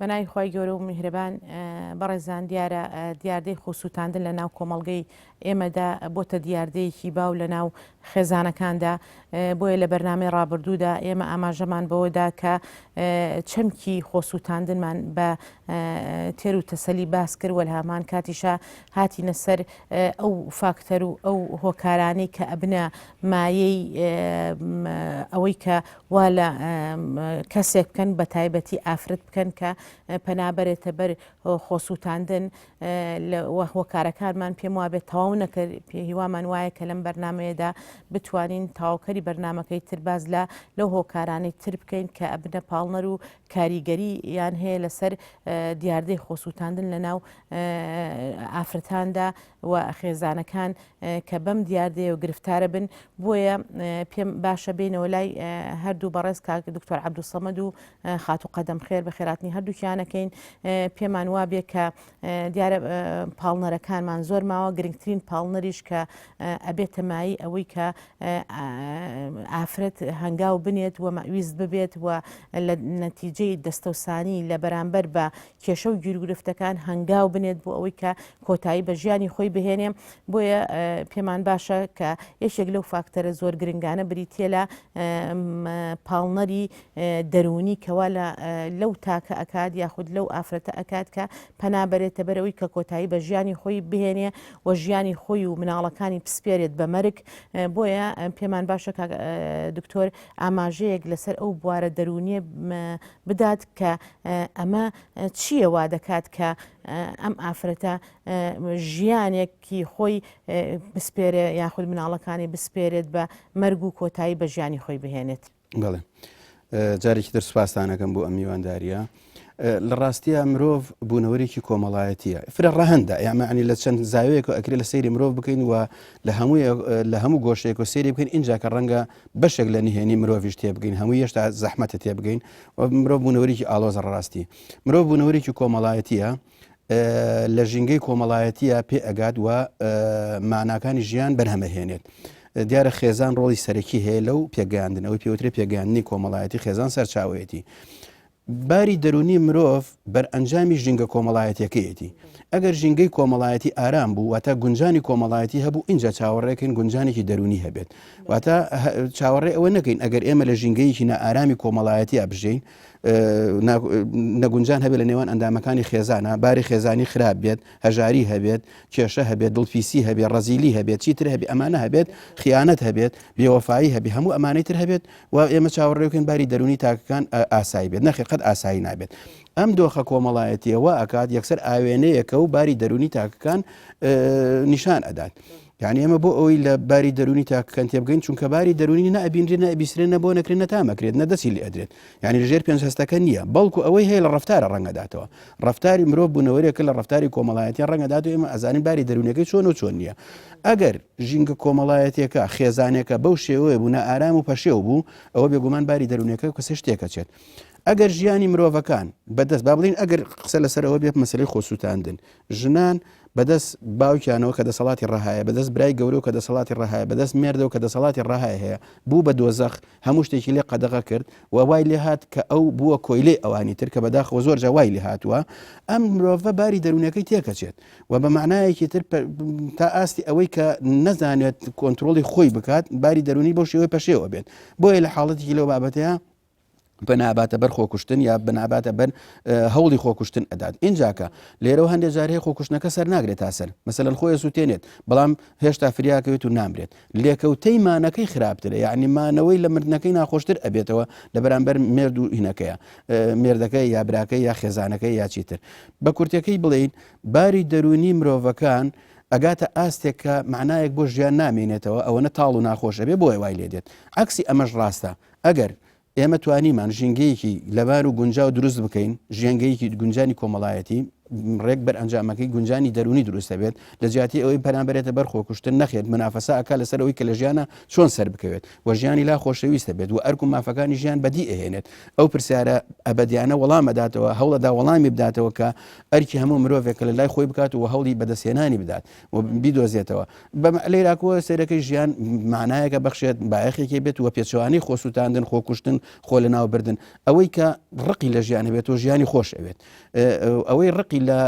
بەناوی خوای گەورە و میهرەبان بەڕێزان دیارە دیاردەی خۆسووتاندن لە ناو کۆمەڵگەی ئێمەدا بۆتە دیاردەیەکی باو لە ناو خێزانەکاندا بۆیە لە بەرنامەی ڕابردوودا ئێمە ئاماژەمان بەوەدا کە چەمکی خۆسووتاندنمان بە تێر و تەسەلی باس کرد وە لە هەمان کاتیشا هاتینە سەر ئەو فاکتەر و ئەو هۆکارانەی کە ئەبنە مایەی ئەوەی کە وا لە کەسێک بکەن بە تایبەتی ئافرەت بکەن کە پەنا بەرێتە بەر خۆسووتاندن هۆکارەکانمان پێم وابێت تەواو نەکرد پێ هیوامان وایە کە لەم بەرنمەیەدا بتوانین تەواوکەری بەرنمەکەی تر باز لە لەو هۆکارانەی تر بکەین کە ئەبنە پاڵنەر و کاریگەری یان هەیە لەسەر دیاردەی خۆسووتاندن لە ناو ئافرەتاندا و خێزانەکان کە بەم دیاردەیە و گرفتارە بن بۆیە پێم باشە بینەوە لای هەردوو بەڕێز کاک دکتۆر عەبدولسەمەد و خاتوو قەدەم خێر بە خێراتنی هەردووکیانەکەین پێمان وابێ کە دیارە پاڵنەرەکانمان زۆر ماوە گرنگترین پاڵنەریش کە ئەبێتە مایەی ئەوەی کە ئافرەت هەنگاو بنێت و مەویست ببێت و لە نەتیجەی دەستەوسانی لە بەرامبەر بە کێشە و گیروگرفتەکان هەنگاو بنێت بۆ ئەوەی کە کۆتایی بە ژیانی خۆی بهێنێ بۆیە پێمان باشە کە یەکێک لەو فاکتەرە زۆر گرنگانە بریتە لە پاڵنەری دەروونی کەوا لە لەو تاکە ئەکات یاخود لەو ئافرەتە ئەکات کە پەنا بەرێتە بەرەوەی کە کۆتایی بە ژیانی خۆی بهێنێ و ژیانی خۆی و مناڵەکانی بسپێرێت بە مەرگ بۆیە پێمان باشە دکتۆر ئاماژەیەک لەسەر ئەو بوارە دەروونیە بدات کە ئەمە چییە وا دەکات کە ئەم ئافرەتە ژیانێکی خۆی بسپێرێ یاخود مناڵەکانی بسپێرێت بە مەرگ و کۆتایی بە ژیانی خۆی بهێنێت. بەڵێ جارێکی تر سوپاستانەکەم بۆ ئەم میوانداریە لە ڕاستیە مرۆڤ بوونەوەرێکی کۆمەڵایەتیە فرە ڕەهندە یامەعنی لە چەند زاوەیەک ئەکرێ لە سەیری مرۆڤ بکەین و لە هەموو لە هەموو گۆشەیەک و سەیری بکەین اینجا کە ڕەنگە بەشێک لە نهێنی مرۆڤیش تێبگەین هەموو هێشتا زەحمەتە تێبگەین و مرۆڤ بوونەوەرێکی ئاڵۆزە ڕاستی مرۆڤ بوونەوەرێکی کۆمەڵایەتیە لە ژینگەی کۆمەڵایەتیە پێ ئەگات و ماناکانی ژیان بەرهەمەهێنێت. دیارە خێزان ڕۆڵی سەرەکی هەیە لەو پێگەیاندن ئەوەی پێوترێ پێگەیاندنی کۆمەڵایەتی خێزان سەرچاوەیەتی. باری دەرونی مرۆڤ بەرئەنجامی ژینگە کۆمەڵایەتیەکەیەتی. ئەگەر ژینگەی کۆمەڵایەتی ئارام بوو واتە گونجانی کۆمەڵایەتی هەبوو ئینجا چاوەڕێکین گونجانێکی دەرونی هەبێت. واتە چاوەڕێ ئەوە نەکەین ئەگەر ئێمە لە ژینگەیەکی نائارامی کۆمەڵایەتیا بژین نەگونجان هەبێت لە نێوان ئەندامەکانی خێزانە باری خێزانی خراپ بێت هەژاری هەبێت کێشە هەبێت دڵپیسی هەبێت ڕەزیلی هەبێت چیتر هەبێت ئەمانە هەبێت خیانەت هەبێت بێوەفایی هەبێ هەموو ئەمانەی تر هەبێت و ئێمە چاوەڕێکن باری دەرونی تاکەکان ئاسایی بێت نەخێر قەت ئاسایی نابێت ئەم دۆخە کۆمەڵایەتیەوە ئەکات یەکسەر ئاوێنەیەکە و باری دەرونی تاکەکان نیشان ئەدات. یعنی ئێمە بۆ ئەوەی لە باری دەرونی تاکەکان تێبگەین چونکە باری دەرونی نە ئەبینرێت نە ئەبیسرێت نە بۆ نەکرێت نە تامەکرێت نە دەستی لێ ئەدرێت یعنی لەژێر پێنج هەستەکە نییە بەڵکو ئەوەی هەیە لە ڕەفتارە ڕەنگەداتەوە ڕەفتاری مرۆڤ بوونەوەرێکە لە ڕەفتاری کۆمەڵایەتی ڕەنگەدات و ئێمە ئەزانین باری دەرونیەکەی چۆن و چۆن نییە ئەگەر ژینگە کۆمەڵایەتیەکە خێزانێکە بەو شێوەیە بوو نائارام و پەشێو بوو ئەوە بێگومان باری دەرونیەکە کەسە شتێکەچێت ئەگەر ژیانی مرۆڤەکان بەدەست با بڵین ئەگەر قسە لەسەرەوە بێت مەسلەی خۆسووتاندن ژنان بەدەست باوکیانەوە کە دەسەڵاتی ڕەهایە، بەدەست برای گەورەوە کە دەسەڵاتی ڕەهایە، بەدەست مێردەوە کە دەسەڵاتی ڕەهای هەیە، بوو بە دۆزەخ، هەموو شتێکی لێ قەدەغە کرد و وای لێ هات کە ئەو بووە کۆیلەی ئەوانی تر کە بەداخەوە زۆر جار وای لێ هاتووە، ئەم مرۆڤە باری دەروونەکەی تێکەچێت و بە مەعنایەکی تر تا ئاستی ئەوەی کە نەزانێت کۆنترۆڵی خۆی بکات، باری دەروونی بەو شێوەیە پەشێو ئەبێت. بۆیە لە حاڵەتێکی لەو بابەتەیا پەناباتە بەر خۆکوشتن یا بناباتە بەر هەوڵی خۆکوشتن ئەدات ئینجاکە لێرەوە هەندێک جار هەیە خۆکوشتنەکە سەر ناگرێت تا سەر مەسەلەن خۆی سووتێنێت بەڵام هێشتا فریاکەوێت و نامرێت لێکەوتەی مانەکەی خراپترە یعنی مانەوەی لە مردنەکەی ناخۆشتر ئەبێتەوە لە بەرامبەر مێرد و هینەکەیە مێردەکەی یا براکەی یا خێزانەکەی یا چیتر بە کورتەکەی بڵین باری دەرونی مرۆڤەکان ئەگاتە ئاستێک کە معنایەک بۆ ژیان نامێنێتەوە ئەوەنە تاڵ و ناخۆش ئەبێ بۆیە وای لێ دێت عەکسی ئەمەش ڕاستە ئەگەر ئێمە توانیمان ژینگەیەکی لەبار و گونجاو دروست بکەین، ژێنگەیەکی گونجانی کۆمەڵایەتی. ڕێک بەرئەنجامەکەی گونجانی دەروونی دروست دەبێت، لە جیاتی ئەوەی پەنا بەرێتە بەر خۆکوشتن، نەخێر مونافەسە ئەکا لەسەر ئەوەی کە لە ژیانا چۆن سەر بکەوێت و ژیانی لا خۆشەویست دەبێت و ئەرک و مافەکانی ژیان بەدی ئەهێنێت. ئەو پرسیارە ئەبەدیانە وەڵام ئەداتەوە، هەوڵەدا وەڵامی بداتەوە کە ئەرکی هەموو مرۆڤێکە لە لای خۆی بکات و هەوڵی بەدەستهێنانی بدات و بیدۆزێتەوە. بە لەیراکوە سەیرەکەی ژیان مانایەکە بەخشێت، بایەخێکی بێت و پێچەوانەی خۆسووتاندن، خۆکوشتن، خۆ لەناوبردن، ئەوەی کە ڕقی لە ژیان هەبێت و ژیانی خۆش ئەوێت. ئەوەی ڕقی لە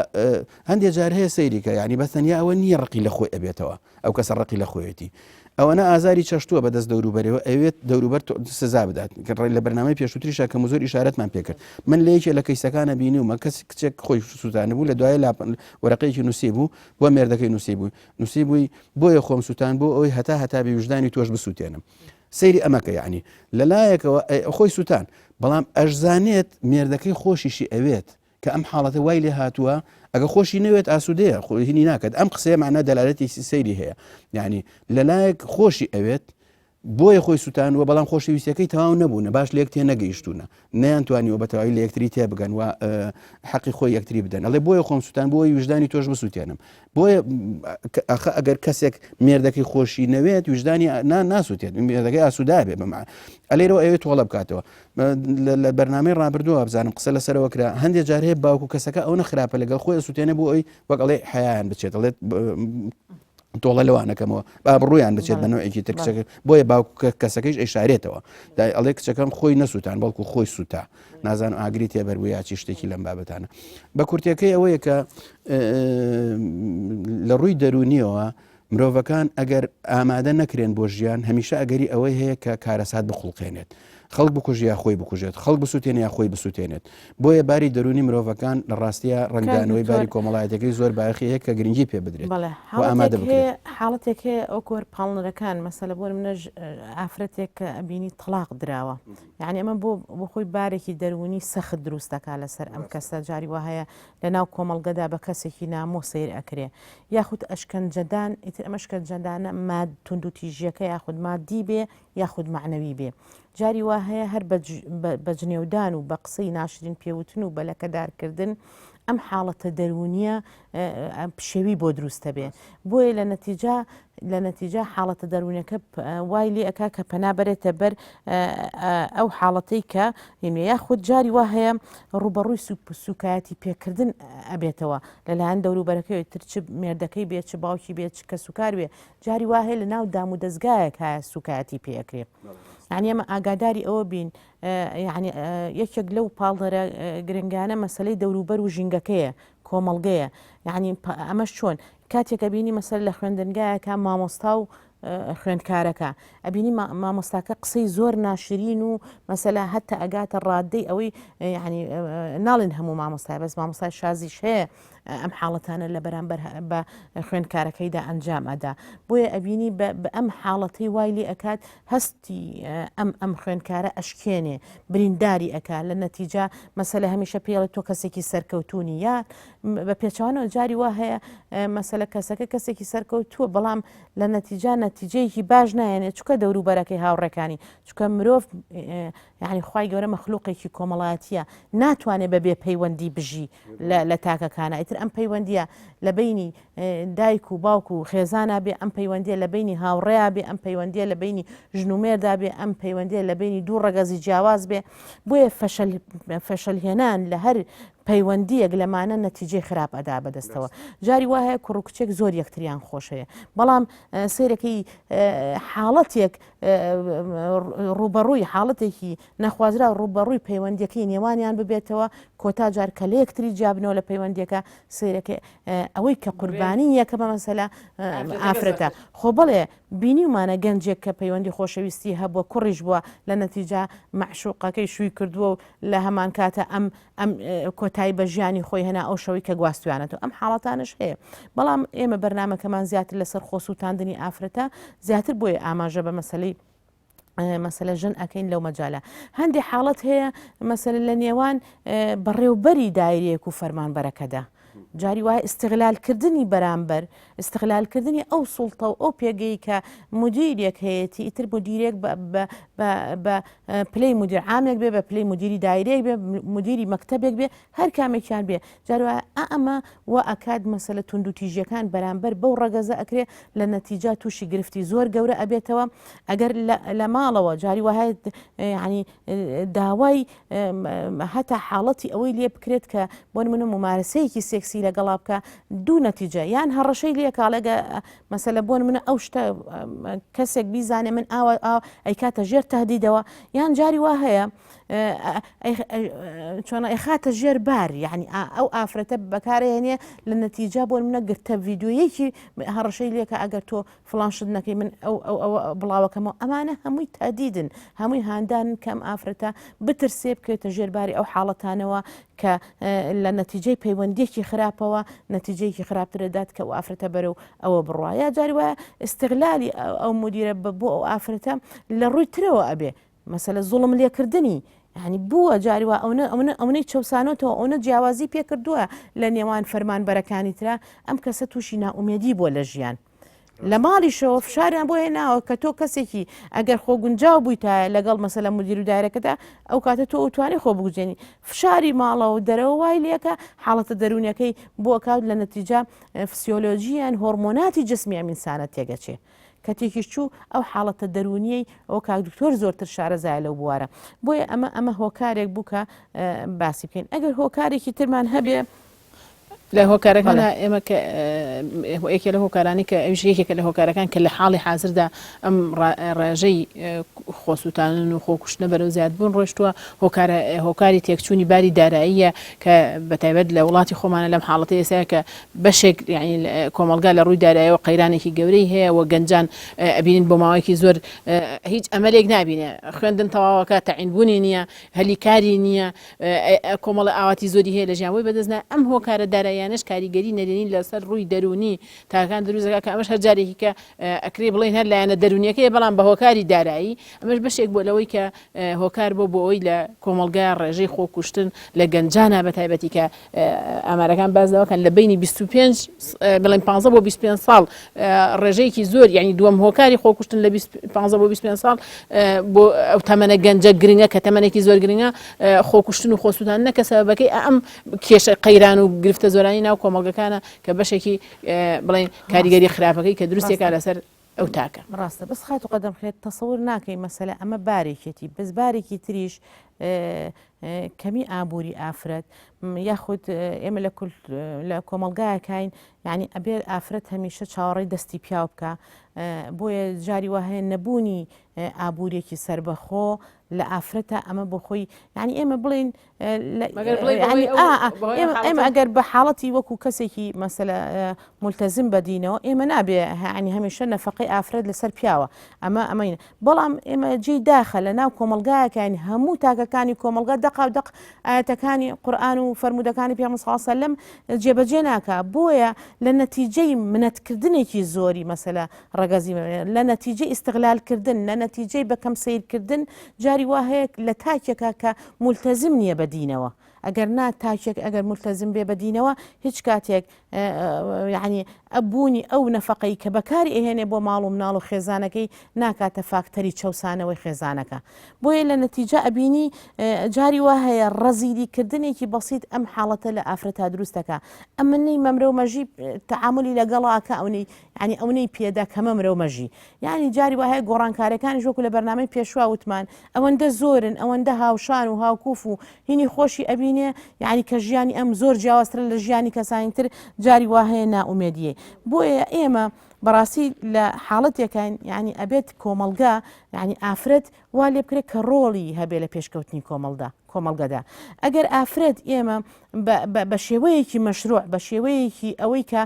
هەندێک جار هەیە سەیریکە یعنی بەس تەنیا ئەوە نییە ڕقی لە خۆی ئەبێتەوە ئەو کەسە ڕقی لە خۆیەتی ئەوەنە ئازاری چەشتووە بەدەست دەوروبەرەوە ئەوێت دەوروبەر سزا بدات کە ڕێ لە بەرنامەی پێشووتریشا کە زۆر ئیشارەتمان پێکرد من لە یەکێ لە کەیسەکانە بینیومە کەس کچێک خۆی سووتانە بوو لە دوای لا وەرەقەیەکی نووسی بوو بۆ مێردەکەی نووسی بوو نووسی بووی بۆیە خۆم سووتان بۆ ئەوەی هەتا هەتا بێ وژدانی تۆش بسووتێنم سەیری ئەمەکە یعنی لەلایەکەوە خۆی سووتان بەڵام ئەشزانێت مێردەکەی خۆشیشی ئەوێت کە ئەم حاڵەتە وای لێ هاتووە ئەگە خۆشی نەوێت ئاسوودەیە خۆهینی ناکات ئەم قسەیە معنا دەلالەتێکی سەیری هەیە یعنی لەلایەک خۆشی ئەوێت بۆیە خۆی سووتانوە بەڵام خۆشەویستەکەی تەواو نەبوونە باش لێک تێ نەگەیشتونە نیان توانیوە بە تەواوی لە یەکتری تێ بگەن و حەقی خۆی یەکتری بدەن ئەڵێ بۆیە خۆم سووتان بۆی وژدانی تۆش بسووتێنم بۆیە ئەخە ئەگەر کەسێک مێردەکەی خۆشی نەوێت وژدانی ناسووتێت مێردەکەی ئاسوودا بێ بەمە ئەلێرەوە ئەوێت تۆڵە بکاتەوە لە بەرنامەی ڕابردووە بزانم قسە لەسەرەوە کرا هەندێک جار هەیە باوکو کەسەکە ئەو نەخراپە لەگەڵ خۆی سووتێنە بۆ ئەوی وەک ئەڵێ حیان بچێت دەڵێت تۆڵە لەوانەکەمەوە با بڕویان بچێت بە نەوەیەکی تر کچەکە بۆیە باوکە کەسەکەیش ئەیشارێتەوە دای ئەڵێ کچەکەم خۆی نەسووتان بەڵکو خۆی سووتا نازانم ئاگری تێبەر بوو یا چی شتێکی لەم بابەتانە بە کورتەکەی ئەوەیە کە لە ڕووی دەرونیەوە مرۆڤەکان ئەگەر ئامادە نەکرێن بۆ ژیان هەمیشە ئەگەری ئەوەی هەیە کە کارەسات بخوڵقێنێت خەڵک بکوژ یا خۆی بکوژێت خەڵک بسووتێنێ یا خۆی بسووتێنێت بۆیە باری دەروونی مرۆڤەکان لە ڕاستیە ڕەنگدانەوەی باری کۆمەڵایەتەکەی زۆر بایەخی هەیە کە گرنگی پێ بدرێت و ئامادە بکرێت. حاڵەتێک هەیە ئەو کۆر پاڵنەرەکان مەسەلە بۆ منە ئافرەتێک کە ئەبینی تەڵاق دراوە یعنی ئەمە بۆ بۆ خۆی بارێکی دەروونی سەخت دروست دەکات لەسەر ئەم کەسە جاری وا هەیە لە ناو کۆمەڵگەدا بە کەسێکی نامۆ سەیر ئەکرێ یاخود ئەشکەنجەدان ئیتر ئەمە ئەشکەنجەدانە ماد توندوتیژیەکە یاخود مادی بێ یاخود مەعنەوی بێ جاری وا هەیە هەر بە جنێودان و بە قسەی ناشرین پێوتن و بە لەکەدارکردن ئەم حاڵەتە دەروونیە پشێوی بۆ دروستە بێ بۆیە لە نەتیجا لە نەتیجا حاڵەتە دەروونەکە وای لێ ئەک کە پەنا بەرێتە بەر ئەو حاڵەتەی کە یاخود جاری وا هەیە ڕوبەڕووی سوکایەتی پێکردن ئەبێتەوە لەلایەن دەوروبەرەکەی تر چ مێردەکەی بێت چ باوکی بێت چ کەسوکار بێ جاری وا هەیە لە ناو دام و دەستگایەک هەیە سوکایەتی پێ ئەکرێ یعنی ئێمە ئاگاداری ئەوە بین یعنی یەکێک لەو پاڵنەرە گرنگانە مەسلەی دەوروبەر و ژینگەکەیە کۆمەڵگەیە یعنی ئەمەش چۆن کاتێک ئەبینی مەسەر لە خوێندنگایەکە مامۆستا و خوێندکارەکە ئەبینی مامۆستاکە قسەی زۆر ناشرین و مەسەلا هەتا ئەگاتە ڕادەی ئەوەی یعنی ناڵێن هەموو مامۆستای بەس مامۆستای شازیش هەیە ئەم حاڵەتانە لە بەرامبەر بە خوێندکارەکەیدا ئەنجام ئەدا بۆیە ئەبینی بە ئەم حاڵەتەی وای لێ ئەکات هەستی ئەم ئەم خوێندکارە ئەشکێنێ برینداری ئەکا لە نەتیجا مەسەلە هەمیشە پێڵێ تۆ کەسێکی سەرکەوتونی یا بە پێچوانەوە جاری وا هەیە مەسەلە کەسەکە کەسێکی سەرکەوتووە بەڵام لە نەتیجا نەتیجەیەکی باش نایەنێت چکە دەوروبەرەکەی هاوڕێکانی چکە مرۆڤ یعنی خوای گەورە مەخلوقێکی کۆمەڵایەتیە ناتوانێت بە بێ پەیوەندی بژی لە تاکەکانە ئیتر ئەم پەیوەندیە لە بینی دایک و باوک و خێزانا بێ ئەم پەیوەندیە لە بینی هاوڕێیا بێ ئەم پەیوەندیە لە بینی ژن و مێردا بێ ئەم پەیوەندیە لە بینی دوو ڕەگەزی جیاواز بێ بۆیە فەشەل فەشەلهێنان لە هەر پەیوەندیەک لەمانە نەتیجەی خراپ ئەدا بەدەستەوە جاری وا هەیە کوڕ و کچێک زۆر یەکتریان خۆشەوێ بەڵام سەیرەکەی حاڵەتێک ڕووبەڕووی حاڵەتێکی نەخوازراو ڕووبەڕووی پەیوەندیەکەی نێوانیان ببێتەوە کۆتا جار کە لە یەکتری جیابنەوە لە پەیوەندیەکە سەیرەکە ئەوەی کە قوربانی یەکە بە مەسەلە ئافرەتە خۆ بڵێ بینیومانە گەنجێک کە پەیوەندی خۆشەویستی هەبووە کوڕیش بووە لە نەتیجا مەعشوقەکەی شووی کردووە و لە هەمان کاتە ئەم ئەم کۆتایی بە ژیانی خۆی هێنا ئەو شەوەی کە گواستویانەتەوە ئەم حاڵەتانش هەیە بەڵام ئێمە بەرنمەکەمان زیاتر لەسەر خۆسووتاندنی ئافرەتە زیاتر بۆیە ئاماژە بە مەسلەی مەسەلە ژن ئەەکەین لەو مەجالە هەندێک حاڵەت هەیە مەسەلە لە نێوان بەڕێوبەری دایرەیەک و فەرمانبەرەکەدا. جاری وایە ئیستغلالکردنی بەرامبەر، ئیستغلالکردنی ئەو سوڵتە و ئەو پێگەی کە مودیرێک هەیەتی، ئیتر مودیرێک بە پلەی مودیر عامێک بێ، بە پلەی مودیری دایرەیەک بێ، مودیری مەکتەبێک بێ، هەر کامێکیان بێ، جاری وایە ئا ئەمە وا ئەکات مەسەلە توندوتیژیەکان بەرامبەر بەو ڕەگەزە ئەکرێ، لە نەتیجە تووشی گرفتی زۆر گەورە ئەبێتەوە. ئەگەر لە ماڵەوە جاری وایە یعنی داوای هەتا حاڵەتی ئەوەی لێ بکرێت کە بۆ نمونە ممارەسەیەکی سێکسی لەگەڵا بکە دوو نەتیجە یان هەڕەشەی لێکاڵێگە مەسەلە بۆ نمونە ئەو شتە کەسێک بیزانێ من ئاوا ئەیکاتە ژێر تهدیدەوە یان جاری وا هەیە چۆن ئەیخاتە ژێر بار یعنی ئەو ئافرەتە بەکارهێنێ لە نەتیجە بۆ منە گرتە ڤیددیویەکی هەڕەشەی لێکە ئەگەر تۆ فڵان شت نەکەی من ئەو ئەو ئەوە بڵاوەکەمەوە ئەمانە هەمووی تادیدن هەمووی هاندانن کە ئەم ئافرەتە بترسێ بکەوێتە ژێر باری ئەو حاڵەتانەوە کە لە نەتیجەی پەیوەندیەکی خراپەوە نەتیجەیەکی خراپتر دەدات کە ئەو ئافرەتە بەرەو ئەوە بڕوا یا جاری وایە ئیستغلالی ئەو مدیرە بۆ ئەو ئافرەتە لە ڕووی ترەوە ئەبێ مەسەلە زوڵم لێکردنی یعنی بووە جاری وا ئەونە ئەونە ئەونەی چەوسانۆتەوە ئەونە جیاوازی پێکردووە لە نێوان فەرمانبەرەکانی ترا ئەم کەسە تووشی نائومێدی بووە لە ژیان لە ماڵیشەوە فشاریان بۆ هێناوە کە تۆ کەسێکی ئەگەر خۆ گونجاو بوویتایە لەگەڵ مەسەلە مدیر و دایرەکەدا ئەو کاتە تۆ ئەوتوانی خۆ بگوزێنی فشاری ماڵەوە و دەرەوە وای لێکە حاڵەتە دەروونیەکەی بۆ ئەکات لە نەتیجە فسیۆلۆژییان هۆرمۆناتی جسمی ئەم ئینسانە تێگەچێ کە تێکیش چوو ئەو حاڵەتە دەروونیەی ئەو کاک دکتۆر زۆرتر شارەزایە لەو بوارە بۆیە ئەمە ئەمە هۆکارێک بوو کە باسی بکەین ئەگەر هۆکارێکی ترمان هەبێ لە هۆکارەکانە ئێمە کە یەکێ لە هۆکارانی کە ئەویش یەکێکە لە هۆکارەکان کە لە حاڵی حازردا ئەم ڕێژەی خۆسووتانن و خۆکوشتنە بەرەو زیادبوون ڕۆشتووە هۆکارە هۆکاری تێکچوونی باری داراییە کە بە تایبەت لە وڵاتی خۆمانە لەم حاڵەتی ئێستا کە بەشێک یانی کۆمەڵگا لە ڕووی دارایەوە قەیرانێکی گەورەی هەیە و گەنجان ئەبینین بۆ ماوەیەکی زۆر هیچ ئەمەلێک نابینێ خوێندن تەواوەکە تەعین بوونی نییە هەلی کاری نییە کۆمەڵە ئاواتی زۆری هەیە لە ژیان بۆی بەدەست نایە ئەم هۆکارە داراییانەش کاریگەری نەرێنی لەسەر ڕووی دەروونی تاکان دروست دەکات کە ئەمەش هەر جارێکی کە ئەکرێ بڵێین هەر لایەنە دەروونیەکەیە بەڵام بە هۆکاری دارایی ئەمەش بەشێک بووە لەوەی کە هۆکار بۆ بۆ ئەوەی لە کۆمەڵگا ڕێژەی خۆکوشتن لە گەنجانە بە تایبەتی کە ئامارەکان باس لەوە کەن لە بینی 25 بڵێن 15 بۆ 25 ساڵ ڕێژەیەکی زۆر یعنی دووەم هۆکاری خۆکوشتن لە 15 بۆ 25 ساڵ بۆ ئەو تەمەنە گەنجە گرنگە کە تەمەنێکی زۆر گرنگە خۆکوشتن و خۆسووتان نەکە سەبەکەی ئەم کێشە قەیران و گرفتە زۆرانی ناو کۆمەڵگەکانە کە بەشێکی بڵێن کاریگەری خراپەکەی کە دروستێکا لەسەر ئەو تاکە. ڕاستە بەس خاتوو قەدەم خێر تەسەور ناکەی مەسەلە ئەمە بارێکێتی بەس بارێکی تریش کەمی ئابووری ئافرەت یاخود ئێمە لە لە کۆمەلگایەکین یعنی ئەبێت ئافرەت هەمیشە چاوەڕێی دەستی پیاو بکە بۆیە جاری وا هەیە نەبوونی ئابووریەکی سربەخۆ لە ئافرەتە ئەمە بۆ خۆی یعنی ئێمە بڵین ئێمە ئەگەر بە حاڵەتی وەکو کەسێکی مەسەلە ملتەزم بە دینەوە ئێمە نابێ هەعنی هەمیشە نەفەقەی ئافرەت لەسەر پیاوە ئەمە ئەمەین بەڵام ئێمە جێی داخە لە ناو کۆمەلگایەکانی هەموو تاکەکانی کۆمەلگا دەقا و دەق ئاەتەکانی قورآن و فەرمودەکانی پێغەمبەر صلی الله علیه وسلم جێبەجێ ناکا بۆیە لە نەتیجەی منەتکردنێکی زۆری مەسەلە ڕەگەزی لە نەتیجەی ئیستغلالکردن لە نەتیجەی بەکەم سەیرکردن جاری وا هەیە لە تاکێکا کە مولتەزم نییە بە دینەوە ئەگەر نا تاکێک ئەگەر مولتەزم بێ بە دینەوە هیچ کاتێک یعنی ئەبوونی ئەو نەفەقەی کە بەکاری ئەهێنێ بۆ ماڵ و مناڵ و خێزانەکەی ناکاتە فاکتەری چەوسانەوەی خێزانەکە بۆیە لە نەتیجە ئەبینی جاری وا هەیە ڕەزیلی کردنێکی بەسیت ئەم حاڵەتە لە ئافرەتا دروست دەکا ئەمنەی مەمرە و مەژی تەعاملی لەگەڵا کە ئەونەی یعنی ئەونەی پێدا کە مەمرە و مەژی یانی جاری وا هەیە گۆڕانکاریەکانیش وەکو لە بەرنامەی پێشوا وتمان ئەوەندە زۆرن ئەوەندە هاوشان و هاوکوف و هینی خۆشی ئەبینێ یعنی کە ژیانی ئەم زۆر جیاوازترە لە ژیانی کەسانی تر جاری وا هەیە نائومێدیە بۆیە ئێمە بەڕاستی لە حاڵەتێکین یعنی ئەبێت کۆمەڵگا یعنی ئافرەت وا لێ بکرێت کە ڕۆڵی هەبێ لە پێشکەوتنی کۆمەڵدا کۆمەڵگەدا ئەگەر ئافرەت ئێمە بە شێوەیەکی مەشروع بە شێوەیەکی ئەوەی کە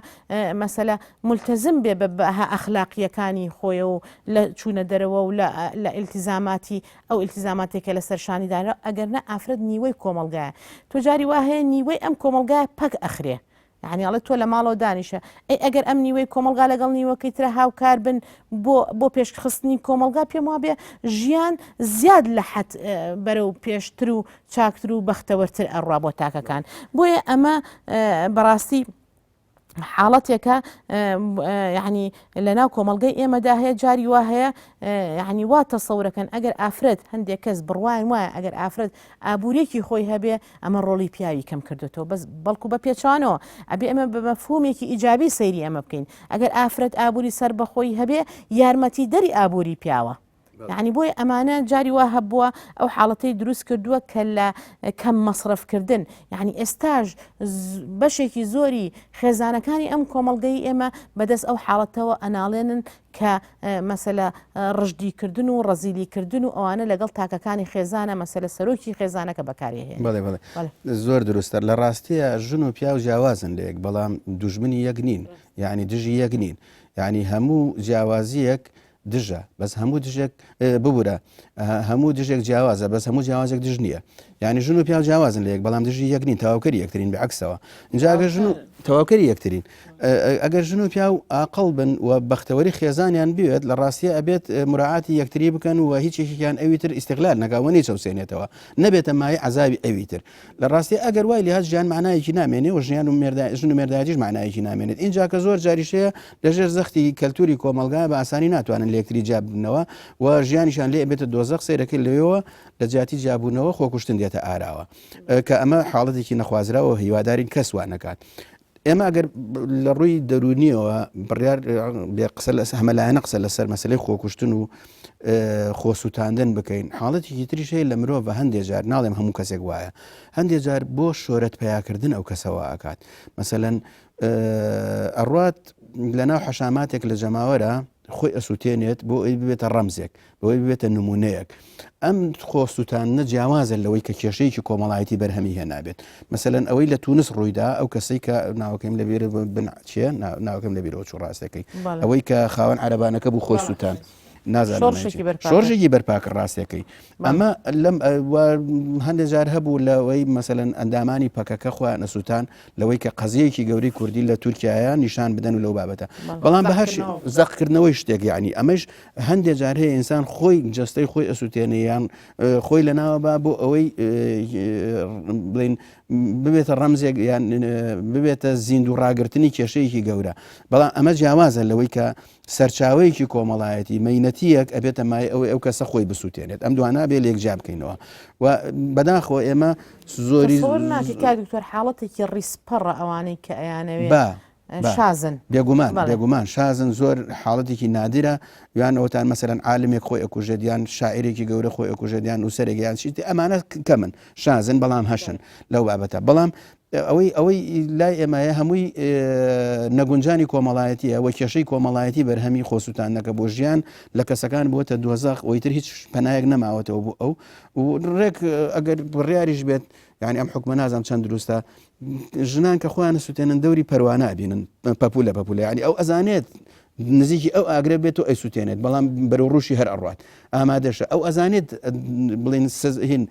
مەسەلە ملتەزم بێ بە بەها ئەخلاقیەکانی خۆیە و لە چوونە دەرەوە و لە ئیلتیزاماتی ئەو ئیلتیزاماتێک کە لەسەر شانی دانرا ئەگەر نە ئافرەت نیوەی کۆمەڵگایە تۆ جاری وا هەیە نیوەی ئەم کۆمەڵگایە پەک ئەخرێ یعنی ئەڵێ تۆ لە ماڵەوە دانیشە ئەی ئەگەر ئەم نیوەی کۆمەڵگا لەگەڵ نیوەکەی ترە هاوکار بن بۆ بۆ پێشخستنی کۆمەڵگا پێم وابێ ژیان زیاد لە حەد بەرەو پێشتر و چاکتر و بەختەوەرتر ئەڕوا بۆ تاکەکان بۆیە ئەمە بەڕاستی. حاڵەتێکە یعنی لەناو کۆمەڵگەی ئێمەدا هەیە جاری وا هەیە یعنی وا تەسەورەکەن ئەگەر ئافرەت هەندێک کەس بڕوایان وایە ئەگەر ئافرەت ئابووریەکی خۆی هەبێ ئەمە ڕۆڵی پیاوی کەم کردوێتەوە بەس بەڵکو بە پێچوانەوە ئەبێ ئەمە بە مەفهومێکی ئیجابی سەیری ئەمە بکەین ئەگەر ئافرەت ئابووری سەر بەخۆی هەبێ یارمەتی دەری ئابووری پیاوە. یعنی بۆیە ئەمانە جاری وا هەبووە ئەو حاڵەتەی دروست کردووە کە لە کەم مەسرەفکردن یعنی ئێستاش بەشێکی زۆری خێزانەکانی ئەم کۆمەڵگەی ئێمە بەدەست ئەو حاڵەتەوە ئەناڵێنن کە مەسەلە ڕژدیکردن و ڕەزیلیکردن و ئەوانە لەگەڵ تاکەکانی خێزانە مەسەلە سەرۆکی خێزانەکە بەکاری هەیە. بەڵێ بەڵێ زۆر دروستە لە ڕاستیە ژن و پیاو جیاوازن لە یەک بەڵام دوژمنی یەک نین یعنی دژی یەک نین یعنی هەموو جیاوازیەک دژە بەس هەموو دژێک ببورە هەموو دژێک جیاوازە بەس هەموو جیاوازێک دژ نییە یعنی ژن و پیاو جیاوازن لە یەک بەڵام دژی یەک نین تەواوکەری یەکترین بەعکسەوە اینجا ئەگەر ژن و تەواوکەری یەکترین ئەگەر ژن و پیاو ئاقڵ بن و بەختەوەری خێزانیان بوێت لە ڕاستیە ئەبێت مراعاتی یەکتری بکەن و هیچ یەکێکیان ئەوی تر ئیستغلال نەکا و نەیچەوسێنێتەوە نەبێتە مایەی عەزابی ئەوی تر لە ڕاستی ئەگەر وای لێهات ژیان معنایەکی نامێنێ و ژیان و مێردا ژن و مێردایەتیش معنایەکی نامێنێت ئینجا کە زۆر جاریش هەیە لەژێر زەختی کەلتوری کۆمەڵگا بە ئاسانی ناتوانن لە یەکتری جیا ببنەوە و ژیانیشان لێ ئەبێتە دۆزەخ سەیرەکەی لەوێوە لە جیاتی جیابوونەوە خۆکوشتن دێتە ئاراوە کە ئەمە حاڵەتێکی نەخوازراوە هیوادارین کەس وا نەکات. ئێمە ئەگەر لە ڕووی دەروونیەوە بڕیار بێ قسە لەس هەمەلایەنە قسە لەسەر مەسلەی خۆکوشتن و خۆسووتاندن بکەین حاڵەتێکی تریش هەیە لە مرۆڤ بە هەندێ جار ناڵێم هەموو کەسێک وایە هەندێ جار بۆ شۆرەت پیاکردن ئەو کەسەوە ئەکات مەسەەن ئەڕات لەناو حەشاماتێک لە جەماوەرە خۆی ئەسووتێنێت بۆ ئەوی ببێتە ڕەمزێک بۆی ببێتە نمونەیەک ئەم خۆسووتاندنە جیاوازە لەوەی کە کێشەیەکی کۆمەڵایەتی بەرهەمی هێنابێت مەسەلەن ئەوەی لە تونس ڕوویدا ئەو کەسەی کە ناوەکەیم لە بیر بن چیە ناوەکەم لە بیرەوە چوو ڕاستەکەی ئەوەی کە خاوەن عەرەبانەکە بوو خۆی سووتان نازانم شۆڕشێکی بەرپاکە ڕاستەکەی ئەمە لەم هەندێک جار هەبوو لەوەی مەسەلەن ئەندامانی پەکەکە خۆیان ئەسووتان لەوەی کە قەزیەکی گەورەی کوردی لە تورکایە نیشان بدەن و لەو بابەتە بەڵام بە هەر زەقکردنەوەی شتێک یعنی ئەمەش هەندێک جار هەیە ئینسان خۆی جەستەی خۆی ئەسووتێنێ یان خۆی لەناوە با بۆ ئەوەی بڵین ببێتە ڕەمزێک یان ببێتە زیندوو ڕاگرتنی کێشەیەکی گەورە بەڵام ئەمە جیاوازە لەوەی کە سەرچاوەیەکی کۆمەڵایەتی مەینەتیەک ئەبێتە مای ئەوەی ئەو کەسە خۆی بسووتێنێت ئەم دوانە بێ لێک جیا بکەینەوە و بەداخەوە ئێمە زۆری ناکە کاک دکتۆر حاڵەتێکی ڕیسپەڕە ئەوانەی کە ئەیانەوێ با شازن. بێگومان بێگومان شازن زۆر حاڵەتێکی نادرە یان ئەوتان مەسەرەن عالمێک خۆی ئەکوژێت یان شاعرێکی گەورە خۆی ئەکوژێت یان نووسەرێک یان شتی ئەمانە کەمن شازن بەڵام هەشن لەو بابەتە بەڵام ئەوەی ئەوەی لای ئێمایە هەمووی نەگونجانی کۆمەڵایەتیە و کێشەی کۆمەڵایەتی بەرهەمی خۆسووتاندنەکە بۆ ژیان لە کەسەکان بووەتە دۆزەخ ئەوی تر هیچ پەنایەک نەماوەتەوە بۆ ئەو و ڕێک ئەگەر بڕیاریش بێت یعنی ئەم حکومە نازانم چەند دروستە ژنان کە خۆیان سووتێنن دەوری پەروانە ئەبینن پەپولە پەپولە یعنی ئەو ئەزانێت نزیکی ئەو ئاگرە بێت و ئەیسووتێنێت بەڵام بەرەو ڕوشی هەر ئەڕات ئامادەشە ئەو ئەزانێت بڵین هین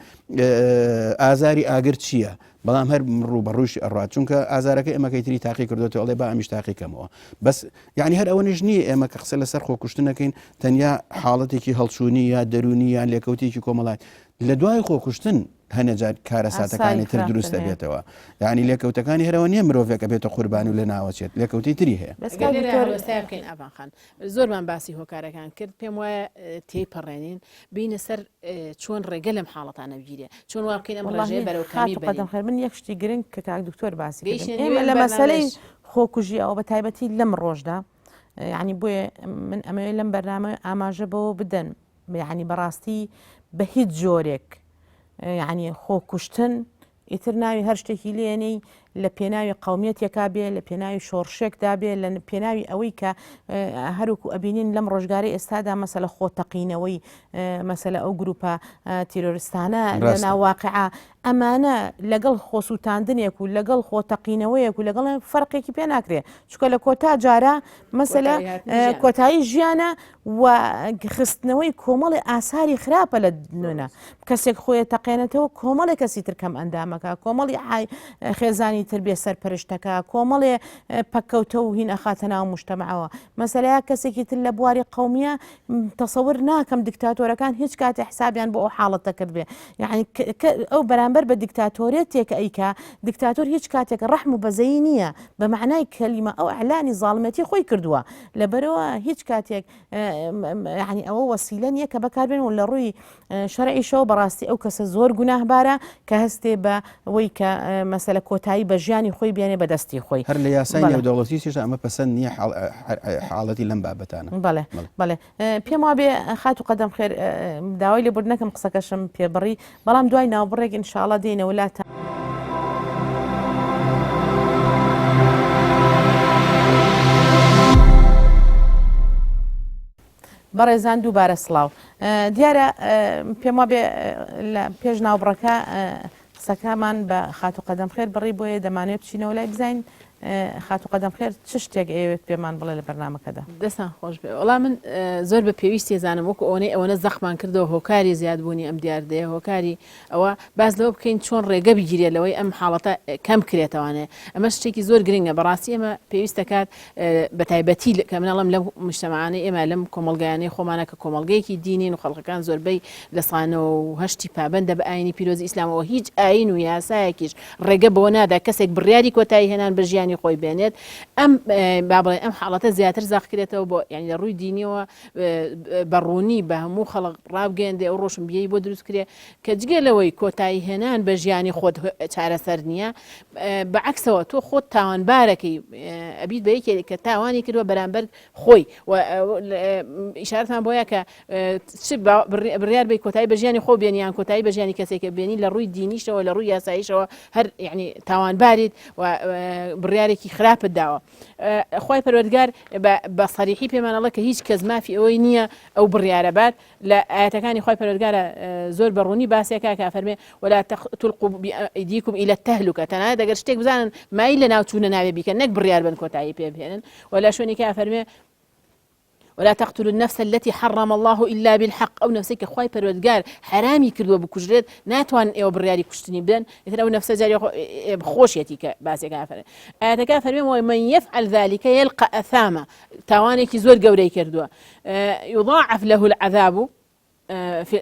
ئازاری ئاگر چییە بەڵام هەر ڕوو بە ڕووشی ئەڕات چونکە ئازارەکە ئێمەکەی تری تاقی کردوێتەوە ئەڵێ با ئەمیش تاقی کەمەوە بەس یعنی هەر ئەوە نیش نییە ئێمە کە قسە لەسەر خۆکوشتنەکەین تەنیا حاڵەتێکی هەڵچوونی یا دەرونی یان لێکەوتێکی کۆمەڵات لە دوای خۆکوشتن هەنێ جار کارەساتەکانی تر دروست دەبێتەوە یعنی لێکەوتەکانی هەرەوە نییە مرۆڤێک ئەبێتە قوربانی و لە ناوەچێت لێکەوتەی تری هەیە. بەس کاک دکتۆر بکەین ئاڤان خان زۆرمان باسی هۆکارەکان کرد پێم وایە تێی پەڕێنین بینە سەر چۆن ڕێگە لەم حاڵەتانە بگیرێ چۆن وا بکەین ئەم ڕێژەیە بەرەو کەمی بەرین. خێر من یەک شتی گرنگ کە کاک دکتۆر باسی کرد ئێمە لە مەسەلەی خۆکوژی ئەوە بە تایبەتی لەم ڕۆژدا یعنی بۆیە من ئەمەوێ لەم بەرنامە ئاماژە بەوە بدەن یعنی بەڕاستی بە هیچ جۆرێک یعنی خۆکوشتن ئیتر ناوی هەر شتێکی لێنەی لە پێناوی قومیەتێکا بێ لە پێناوی شۆڕشێکدا بێ لە پێناوی ئەوەی کە هەروکو ئەبینین لەم ڕۆژگاری ئێستادا مەسەلە خۆتەقینەوەی مەسەلە ئەو گروپە تیرۆرستانە لە ناواقعە ئەمانە لەگەڵ خۆسووتاندنێک و لەگەڵ خۆتەقینەوەیەک و لەگەڵ فەرقێکی پێ ناکرێ چونکە لە کۆتا جارە مەسەلە کۆتایی ژیانە و خستنەوەی کۆمەڵی ئاساری خراپە لە نوێنە کەسێک خۆی تەقێنێتەوە کۆمەڵی کەسی تر کەم ئەندامەکە کۆمەڵی خێزانی. کەسانی تر بێ سەرپەرشتەکە کۆمەڵێ پەککەوتە و هین ئەخاتە ناو مجتەمعەوە. مەسەلەیا کەسێکی تر لە بواری قەومیە تەسەور ناکەم دیکتاتۆرەکان هیچ کاتێ حسابیان بۆ ئەو حاڵەتە کردبێ. یعنی ئەو بەرامبەر بە دیکتاتۆرێتێک ئەیکا، دیکتاتۆر هیچ کاتێک ڕەحم و بەزەیی نییە بە مەعنای کەلیمە ئەو ئیعلانی زاڵمێتی خۆی کردووە. لەبەرئەوە هیچ کاتێک یعنی ئەوە وەسیلە نییە کە بەکاربێن و لە ڕووی شەرعیشەوە بەڕاستی ئەو کەسە زۆر گوناهبارە کە هەستێ بە وەی کە مەسەلە کۆتایی بە ژیانی خۆی بێنێ بە دەستی خۆی. هەر لە یاسای نێودەوڵەتیشدا ئەمە پەسەند نییە حاڵەتی لەم بابەتانە. بەڵێ بەڵێ پێم وابێ خاتوو قەدەم خێر داوای لێبوردن نەکەم قسەکەشم پێ بڕی بەڵام دوای ناوبڕێک ئینشاڵا دێینەوە لاتان. بەڕێزان دووبارە سڵاو. دیارە پێم وابێ لە پێش ناوبڕەکە قسەکەمان بە خاتوو قەدەم خێر بڕی بۆیە دەمانەوێت بچینەوە لای بزانین خاتوو قەدەم خێر چ شتێک ئەیەوێت پێمان بڵێ لە بەرنامەکەدا. دەستان خۆش بێ وەڵا من زۆر بە پێویستی ئەزانم وەکو ئەوەنەی ئەوەنە زەقمان کردەوە هۆکاری زیادبوونی ئەم دیاردەیە هۆکاری ئەوە باس لەوە بکەین چۆن ڕێگە بگیرێت لەوەی ئەم حاڵەتە کەم کرێتەوانێ ئەمە شتێکی زۆر گرنگە بەڕاستی ئێمە پێویست دەکات بە تایبەتی کە من ئەڵێم لەم مجتەمەعانەی ئێمە لەم کۆمەڵگایانەی خۆمانە کە کۆمەڵگەیەکی دینین و خەڵکەکان زۆربەی لە سانەوە و هەشتی پابەندە بە ئاینی پیرۆزی ئیسلامەوە هیچ ئاین و یاسایەکیش ڕێگە بەوە نادا کەسێک بڕیاری کۆتایی هێنان بە ژیانی خۆی بێنێت ئەم با بڵێن ئەم حاڵەتە زیاتر زەق کرێتەوە بۆ یعنی لە ڕووی دینیەوە بە ڕوونی بە هەموو خەڵک ڕابگەیەندێ ئەو ڕۆشنبیری بۆ دروست کرێ کە جگە لەوەی کۆتایی هێنان بە ژیانی خۆت چارەسەر نییە بە عەکسەوە تۆ خۆت تاوانبارەکەی ئەبیت بە یەکێک کە تاوانی کردووە بەرامبەر خۆی و ئیشارەتمان بۆیە کە چ بڕیار بی کۆتایی بە ژیانی خۆ بێنی یان کۆتایی بە ژیانی کەسێکە بێنی لە ڕووی دینیشەوە لە ڕووی یاساییشەوە هەر یعنی تاوانباریت و بڕیارێکی خراپت داوە خوای پەروەردگار بە سەریحی پێمان ئەڵێ کە هیچ کەس مافی ئەوەی نییە ئەو بڕیارە بات لە ئاەتەکانی خوای پەروەردگارە زۆر بە ڕوونی باسێکا کە فەرمێ ولا تلقوا بأيديكم إلى التهلكة تەنانەت ئەگەر شتێک بزانن مایل لە ناوچوونە ناوێ بیکەن نەک بڕیار بن کۆتایی پێ بهێنن ولا شوێنێکا فەرمێ ولا تقتلوا النفس التي حرم الله إلا بالحق ئەو نەفسەی کە خوای پەروەردگار حەرامی کردووە بکوژرێت ناتوانن ئێوە بڕیاری کوشتنی بدەن ئیتر ئەو نەفسە جاری خۆشیەتی کە باسێکا فەرمێ ئاەتەکە فەرمێ ومن يفعل ذلك يلقى أثاما تاوانێکی زۆر گەورەی کردووە يضاعف له العذاب في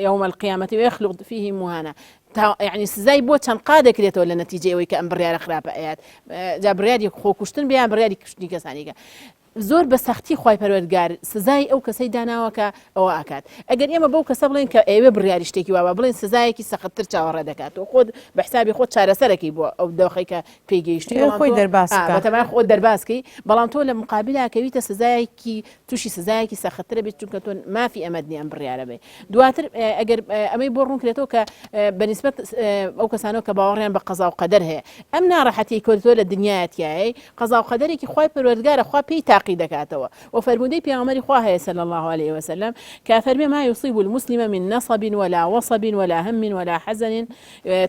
يوم القيامة ويخلد فيه مهانا تا یعنی سزای بۆ چەند قا دەکرێتەوە لە نەتیجەی ئەوەی کە ئەم بڕیارە خراپە ئەیات جا بڕیاری خۆکوشتن بیان بڕیاری کوشتنی کەسانیکە زۆر بە سەختی خوای پەروەردگار سزای ئەو کەسەی داناوە کە ئەوە ئاکات ئەگەر ئێمە بەو کەسە بڵێن کە ئەیەوێ بڕیاری شتێکی وابا بڵێن سزایەکی سەختتر چاوەڕێ دەکات و خۆت بە حسابی خۆت چارەسەرەکەی بۆ ئەو دۆخەی کە پێی گەیشتووی بەڵام خۆی تۆ دەرباز ئا بکا. بەتەمای خۆت دەرباز کەی بەڵام تۆ لە مقابلا کەویتە سزایەکی تووشی سزایەکی سەختترە بیت چونکە تۆ مافی ئەمەت نیە ئەم بڕیارە بەی دواتر ئەگەر ئەمەی بۆ ڕوون کرێتەوە کە بە نیسبەت ئەو کەسانەوە کە باوەڕیان بە قەزا و قەدەر هەیە ئەم ناڕەحەتیەی کە تۆ لە دنیایە تیایەی قەزا و قەدەرێکی خوای پەروەردگارە خوا پێی تاقی دەکاتەوە و فەرموودەی پێغەمبەری خوا هەیە صلی اللە علیه وسلم کە فەرمێ ما یصیب المسلم من نصب ولا وصب ولا هم ولا حزن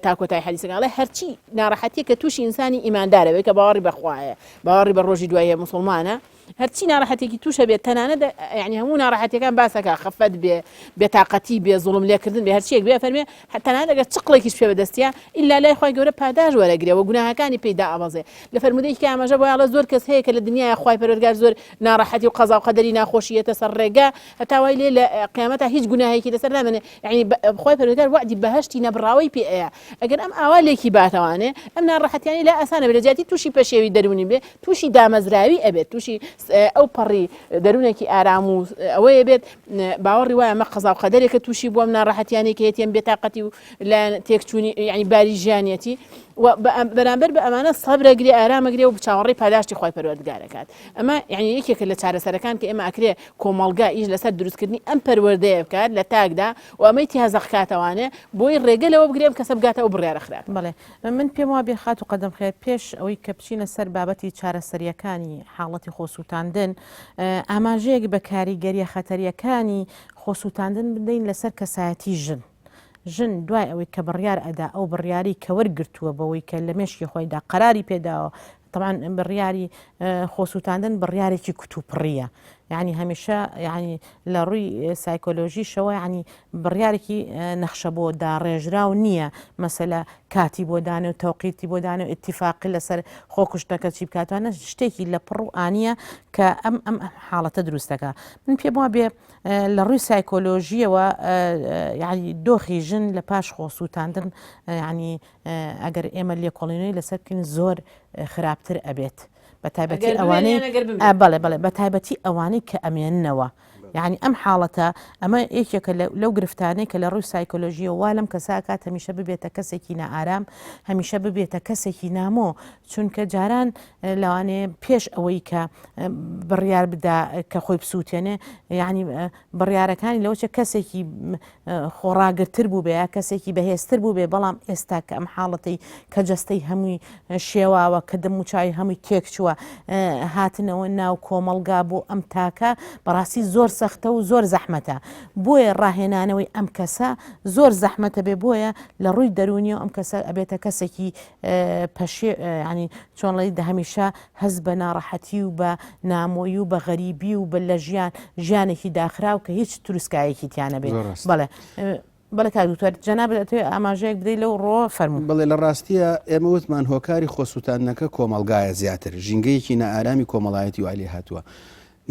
تا کۆتای حەدیسەکە ئەڵێ هەرچی ناڕەحەتیە کە تووشی ئینسانی ئیماندارە بێ کە باوەڕی بە خوا هەیە باوەڕی بە ڕۆژی دواییە موسڵمانە هەرچی ناڕەحەتێکی تووشە بێت تەنانەت یعنی هەموو ناڕەحەتیەکان باسەکە خەفەت بێ بێتاقەتی بێ زوڵم لێکردن بێ هەرچیەک بێ فەرمێ تەنانەت ئەگەر چقڵێکیش پێ بەدەستیە ئیلا لای خوای گەورە پاداش وەرەگرێ و گوناهەکانی پێی دائەبەزێ لە فەرموودەیەکی کە ئاماژە بۆ ئەڵێ زۆر کەس هەیە کە لە دنیایا خوای پەروەردگار زۆر ناڕەحەتی و قەزا و قەدەری ناخۆشی یەتە سەر ڕێگا هەتا وای لێ لە قیامەتا هیچ گوناهێکی لەسەر نامێنێ یعنی خوای پەروەردگار وەعدی بەهەشتی نەبڕاوەی پێ ئەیا ئەگەر ئەم ئاوا لێکی باتەوانێ ئەم ناڕەحەتیانی لا ئاسانە بێ لە جیاتی تووشی پەشێوی دەروونی بێ تووشی دامەزراوی ئەبێت تووشی ئەو پەڕی دەروونێکی ئارام و ئەوەیە بێت باوەڕی وایە ئەمە قەزا و قەدەرێکە تووشی بووە ئەم ناڕەحەتیانەی کە هێتیان بێتاقەتی و لایەن تێکچوونی یعنی باری ژیانیەتی و بەرامبەر بە ئەمانە سەبرەگرێ ئارامەگرێ و چاوەڕێی پاداشتی خوای پەروەردگار ئەکات ئەمە یعنی یەکێکە لە چارەسەرەکان کە ئێمە ئەکرێ کۆمەڵگا ئیش لەسەر دروستکردنی ئەم پەروەردەیە بکات لە تاکدا و ئەمەی تیا زەقکاتەوانێ بۆی ڕێگە لەوە بگرێ ئەم کەسە بگاتە ئەو بڕیارە خراپە. بەڵێ من پێم وابێ خاتوو قەدەم خێر پێش ئەوەی کە بچینە سەر بابەتی چارەسەرییەکانی حاڵەتی خۆسووتاندن ئاماژەیەک بە کاریگەرییە خەتەرییەکانی خۆسووتاندن بدەین لەسەر کەسایەتی ژن. ژن دوای ئەوەی کە بڕیار ئەدا ئەو بڕیاری کە وەرگرتووە بەوەی کە لە مێشکی خۆیدا قەراری پێداوە. تەبعەن بڕیاری خۆسووتاندن بڕیارێکی کوتوپڕییە یعنی هەمیشە یعنی لە ڕووی سایکۆلۆژیشەوە یعنی بڕیارێکی نەخشە بۆ داڕێژراو نییە مەسەلە کاتی بۆ دانێ و تەوقیتی بۆ دانێ و ئیتیفاقی لەسەر خۆکوشتنەکە چی بکاتوانە شتێکی لە پڕ و ئانیە کە ئەم ئەم حاڵەتە دروست دەکا من پێم وا بێ لە ڕووی سایکۆلۆژیەوە یعنی دۆخی ژن لە پاش خۆسووتاندن یعنی ئەگەر ئێمە لێکۆڵینەوەی لەسەر بکەین زۆر خراپتر ئەبێت بە تایبەتی ئەوانەی بەڵێ بەڵێ بە تایبەتی ئەوانەی کە ئەمێننەوە یعنی ئەم حاڵەتە ئەمە یەکێکە لەو گرفتانەی کە لە ڕووی سایکۆلۆژیەوە وا لەم کەساکات هەمیشە ببێتە کەسێکی نائارام هەمیشە ببێتە کەسێکی نامۆ چونکە جاران لەوانەیە پێش ئەوەی کە بڕیار بدا کە خۆی بسووتێنێ یعنی بڕیارەکانی لەوەچە کەسێکی خۆڕاگرتر بووبێ یا کەسێکی بەهێزتر بووبێ، بەڵام ئێستا کە ئەم حاڵەتەی کە جەستەی هەمووی شێواوە، کە دەموچاوی هەمووی تێکچووە، هاتنەوە ناو کۆمەڵگا بۆ ئەم تاکە بەڕاستی زۆر سەختە و زۆر زەحمەتە. بۆیە ڕاهێنانەوەی ئەم کەسە زۆر زەحمەتە بێ، بۆیە لە ڕووی دەروونیەوە ئەم کەسە ئەبێتە کەسێکی پەشێ یانی چۆن ڵێی هەمیشە هەست بە ناڕەحەتی و بە نامۆیی و بە غەریبی و بە لە ژیان ژیانێکی داخراو کە هیچ تروسکایەکی تیا نەبێ. زۆر ڕاستە. بەڵێ. بەڵێ کاک دکتۆر جەنابت ئەتەوێ ئاماژەیەک بدەی لەو ڕۆوە فەرموو. بەڵێ لە ڕاستییا ئێمە وتمان هۆکاری خۆسووتاندنەکە کۆمەڵگایە زیاتر ژینگەیەکی نائارامی کۆمەڵایەتی وای لێ هاتووە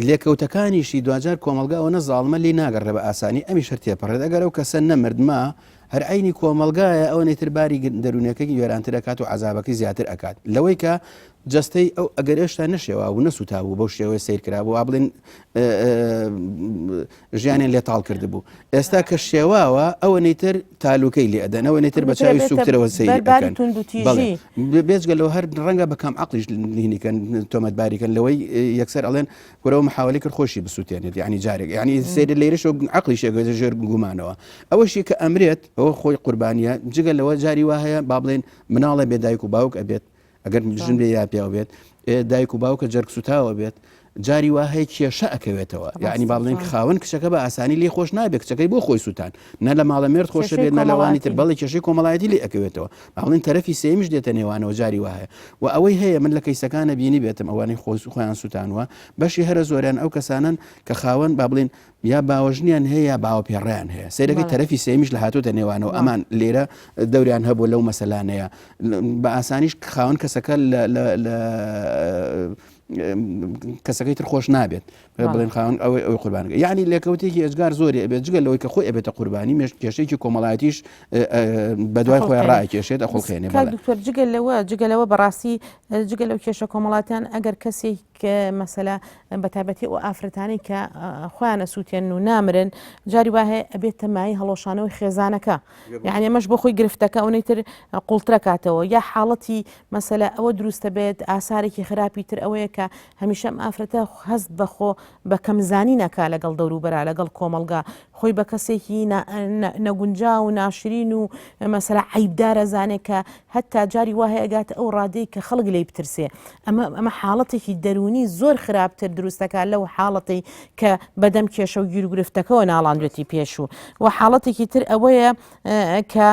لێکەوتەکانیشی دواجار کۆمەڵگا ئەوەنە زاڵمە لێی ناگەڕێ بە ئاسانی ئەمیش هەر تێپەڕێت ئەگەر ئەو کەسە نەمرد ما هەر عەینی کۆمەڵگایە ئەوەنەی تر باری دەروونیەکەی وێرانتر ئەکات و عەزابەکەی زیاتر ئەکات لەوەی کە جەستەی ئەو ئەگەر هێشتا نەشێوابوو نەسووتابوو بەو شێوەیە سەیر کرابوو وا بڵێن ژیانیان لێ تاڵ کردبوو ئێستا کە شێواوە ئەوەنەی تر تالوکەی لێ ئەدەن ئەوەنەی تر بە چاوی سوکترەوە سەیری ئەکەن بێجگە لەوە هەر ڕەنگە بە کەم عەقڵیش هینیکەن تۆمەتباریکەن لەوەی یەکسەر ئەڵێن کورەوە محاولی کرد خۆشی بسووتێنێت یعنی جارێک یعنی سەیری لێرەش عەقڵیش ئەگەێتە ژێر گومانەوە ئەوەشی کە ئەمرێت ئەوە خۆی قوربانیە جگە لەوە جاری وا هەیە با بڵێن مناڵە بێ دایک و باوک ئەبێت ئەگەر ژن بێ یا پیاو بێت دایک و باوکە جەرگ سوتاوە بێت جاری وا هەیە کێشە ئەکەوێتەوە یعنی با بڵێن خاوەن کچەکە بە ئاسانی لێ خۆش نابێت کچەکەی بۆ خۆی سووتان نە لە ماڵە مێرد خۆشە بێت نە لەوانی تر بەڵێ کێشەی کۆمەڵایەتی لێ ئەکەوێتەوە با بڵێن تەرەفی سێیەمیش دێتە نێوانەوە جاری وا هەیە و ئەوەی هەیە من لە کەیسەکانە بینی بێتم ئەوانەی خۆ خۆیان سووتانوە بەشی هەرە زۆریان ئەو کەسانن کە خاوەن با بڵێن یا باوەژنیان هەیە یا باوە پێڕیان هەیە سەیرەکەی تەرەفی سێمیش لە هاتۆتە نێوانەوە ئەمان لێرە دەوریان هەبوو لەو مەسەلانەیە بە ئاسانیش خاوەن کەسەکە لە کەسەکەی تر خۆش نابێت بڵێن خاوەن ئەوەی ئەوی قوربانەکە یعنی لێکەوتێکی ئێجگار زۆری ئەبێت جگە لەوەی کە خۆی ئەبێتە قوربانی مێش کێشێکی کۆمەڵایەتیش بەدوای خۆی ڕاکێشێت ئەخڵخێنێ دکتۆر جگە لەوە جگە لەوە بەڕاستی جگە لەو کێشە کۆمەڵاتیان ئەگەر کەسێک مەسەلە بەتایبەتی ئەو ئافرەتانەی کە خۆیان ئەسووتێن و نامرن جاری وا هەیە ئەبێتە مایەی هەڵۆشانەوەی خێزانەکە یعنی ئەمەش بۆ خۆی گرفتەکە ئەونەی تر قوڵترەکاتەوە یا حاڵەتی مەسەلە ئەوە دروستە بێت ئاسارێکی خراپی تر ئەوەیە کە هەمیشە ئەم ئافرەتە هەست بەخۆ بە کەمزانی نەکا لەگەڵ دەوروبەرا لەگەڵ کۆمەڵگا خۆی بە کەسێکی نەگونجاو و ناشرین و مەسەلە عەیبدار ئەزانێ کە هەتا جاری وا هەیە ئەگاتە ئەو ڕادەی کە خەڵک لێی بترسێ ئەمە ئەمە حاڵەتێکی دەروونی زۆر خراپتر دروست دەکات لەو حاڵەتەی کە بەدەم کێشە و گیروگرفتەکەوە ناڵاندوێتی پێشوو و حاڵەتێکی تر ئەوەیە کە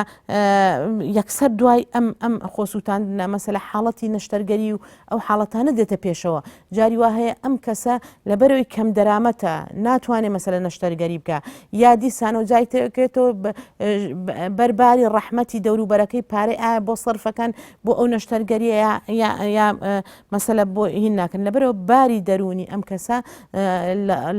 یەکسەر دوای ئەم ئەم خۆسووتاندنە مەسەلە حاڵەتی نەشتەرگەری و ئەو حاڵەتانە دێتە پێشەوە جاری وا هەیە ئەم کەسە لەبەرەوەی کەم دەرامەتە ناتوانێ مەسەلە نەشتەرگەری بکە یا دیسانەوە جای ترکێتەوە بەرباری ڕەحمەتی دەوروبەرەکەی پارەی ئایا بۆ سەرفەکەن بۆ ئەو نەشتەرگەریە یا مەسەلە بۆ هین ناکەن لەبەرەوە باری دەروونی ئەم کەسە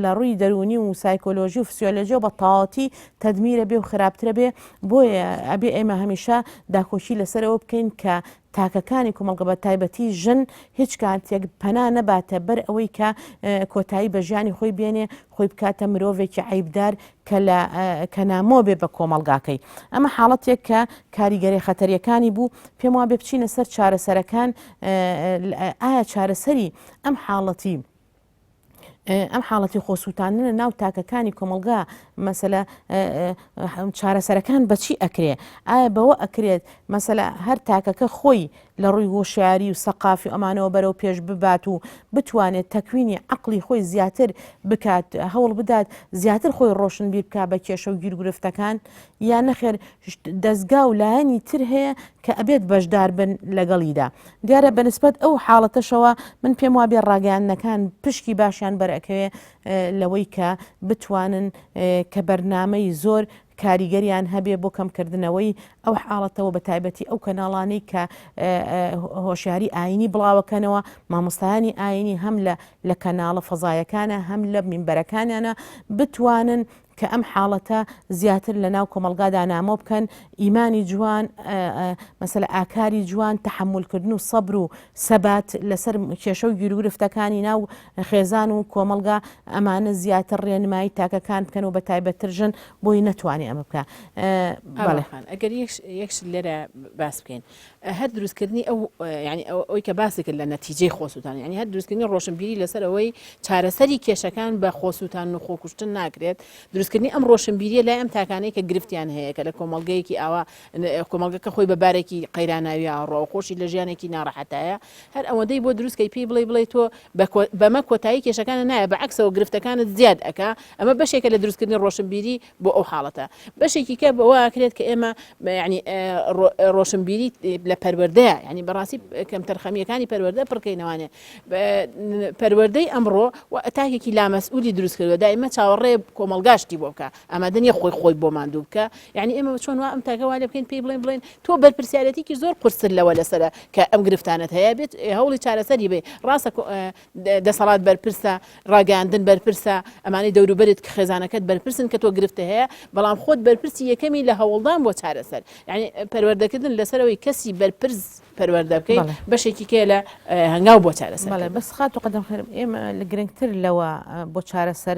لە ڕووی دەروونی و سایکۆلۆژی و فسیۆلۆژیەوە بە تەواوەتی تەدمیرە بێ و خراپترە بێ بۆیە ئەبێ ئێمە هەمیشە داکۆکی لەسەرەوە بکەین کە تاکەکانی کۆمەڵگە بە تایبەتی ژن هیچ کاتێک پەنا نەباتە بەر ئەوەی کە کۆتایی بە ژیانی خۆی بێنێ خۆی بکاتە مرۆڤێکی عەیبدار کە لە کە نامۆ بێ بە کۆمەڵگاکەی ئەمە حاڵەتێک کە کاریگەری خەتەریەکانی بوو پێم وابێ بچینە سەر چارەسەرەکان ئایا چارەسەری ئەم حاڵەتی. ئەم حاڵەتی خۆسووتاندنە ناو تاکەکانی کۆمەڵگا مەسەلە چارەسەرەکان بەچی ئەکرێ ئایا بەوە ئەکرێت مەسەلە هەر تاکەکە خۆی لە ڕووی هۆشیاری و سەقافی ئەمانەوە بەرەو پێش ببات و بتوانێت تەکوینی عەقڵی خۆی زیاتر بکات هەوڵ بدات زیاتر خۆی ڕۆشنبیر بکات بە کێشە و گیرگرفتەکان یا نەخێر دەزگا و لایەنی تر هەیە کە ئەبێت بەشدار بن لەگەڵیدا دیارە بەنسبەت ئەو حاڵەتەشەوە من پێم وابێ ڕاگەیاندنەکان پشکی باشیان بەرئەکەوێ لەوەی کە بتوانن کە بەرنامەی زۆر کاریگەریان هەبێ بۆ کەمکردنەوەی ئەو حاڵەتەوە بە تایبەتی ئەو کەناڵانەی کە هۆشیاری ئاینی بڵاوەکەنەوە مامۆستایانی ئاینی هەم لە لە کەناڵە فەزایەکانە هەم لە مینبەرەکانیانە بتوانن کە ئەم حاڵەتە زیاتر لە ناو کۆمەڵگادا نامۆ بکەن، ئیمانی جوان، مەسەلە ئاکاری جوان، تەحەمولکردن و سەبر و سەبات لەسەر کێشە و گیروگرفتەکانی ناو خێزان و کۆمەڵگا، ئەمانە زیاتر ڕێنمایی تاکەکان بکەن و بە تایبەتتر ژن بۆی نەتوانێ ئەمە بکا. بەڵێ. ئاوا خان ئەگەر یەک شت لێرە باس بکەین هەر دروستکردنی ئەو یانی ئەوەی کە باسی کرد لە نەتیجەی خۆسووتان یانی هەر دروستکردنی ڕۆشنبیری لەسەر ئەوەی چارەسەری کێشەکان بە خۆسووتان و خۆکوشتن ناکرێت دروستکردنی ئەم ڕۆشنبیریە لای ئەم تاکانەی کە گرفتیان هەیە کە لە کۆمەڵگەیەکی ئاوا کۆمەڵگەکە خۆی بە بارێکی قەیراناوی ئاڕۆ خۆشی لە ژیانێکی ناڕەحەتایە هەر ئەوەندەی بۆ دروستکەی پێی بڵێ بڵێ تۆ بەمە کۆتایی کێشەکانە نایە بە عکسەوە گرفتەکانت زیاد ئەک ئەمە بەشێکە لە دروستکردنی ڕۆشنبیری بۆ ئەو حاڵەتە. بەشێکی کە بەوە ئەکرێت کە ئێمە یعنی ڕۆشنبیری لە پەروەردەیە یعنی بەڕاستی کەمتەرخەمیەکانی پەروەردە پڕکەینەوانێ پەروەردەی ئەمڕۆ و تاکێکی لامەسئولی دروست کردوە دایمە چاوەڕێ کۆمەڵگاشتی بۆ بکە ئامادە نیە خۆی خۆی بۆ ماندوو بکە یعنی ئێمە چۆن وا ئەم تاکە وا لێ بکەین پێی بڵێن بڵێن تۆ بەرپرسیارەتێکی زۆر قورستر لەوە لەسەرە کە ئەم گرفتانت هەیە بێت هەوڵی چارەسەری بێ ڕاستە دەسەڵات بەرپرسە، ڕاگەیاندن بەرپرسە، ئەمانەی دەوروبەرت خێزانەکەت بەرپرسن کە تۆ گرفتە هەیە، بەڵام خۆت بەرپرسی یەکەمی لە هەوڵدان بۆ چارەسەر. یانی پەروەردەکردن لەسەر ئەوەی کەسی بەرپرس پەروەردە بکەی بەشێکی کەیە لە هەنگاو بۆ چارەسەر. بەڵێ بەس خاتوو قەدەم خێر ئێمە لە گرنگتر لەوە بۆ چارەسەر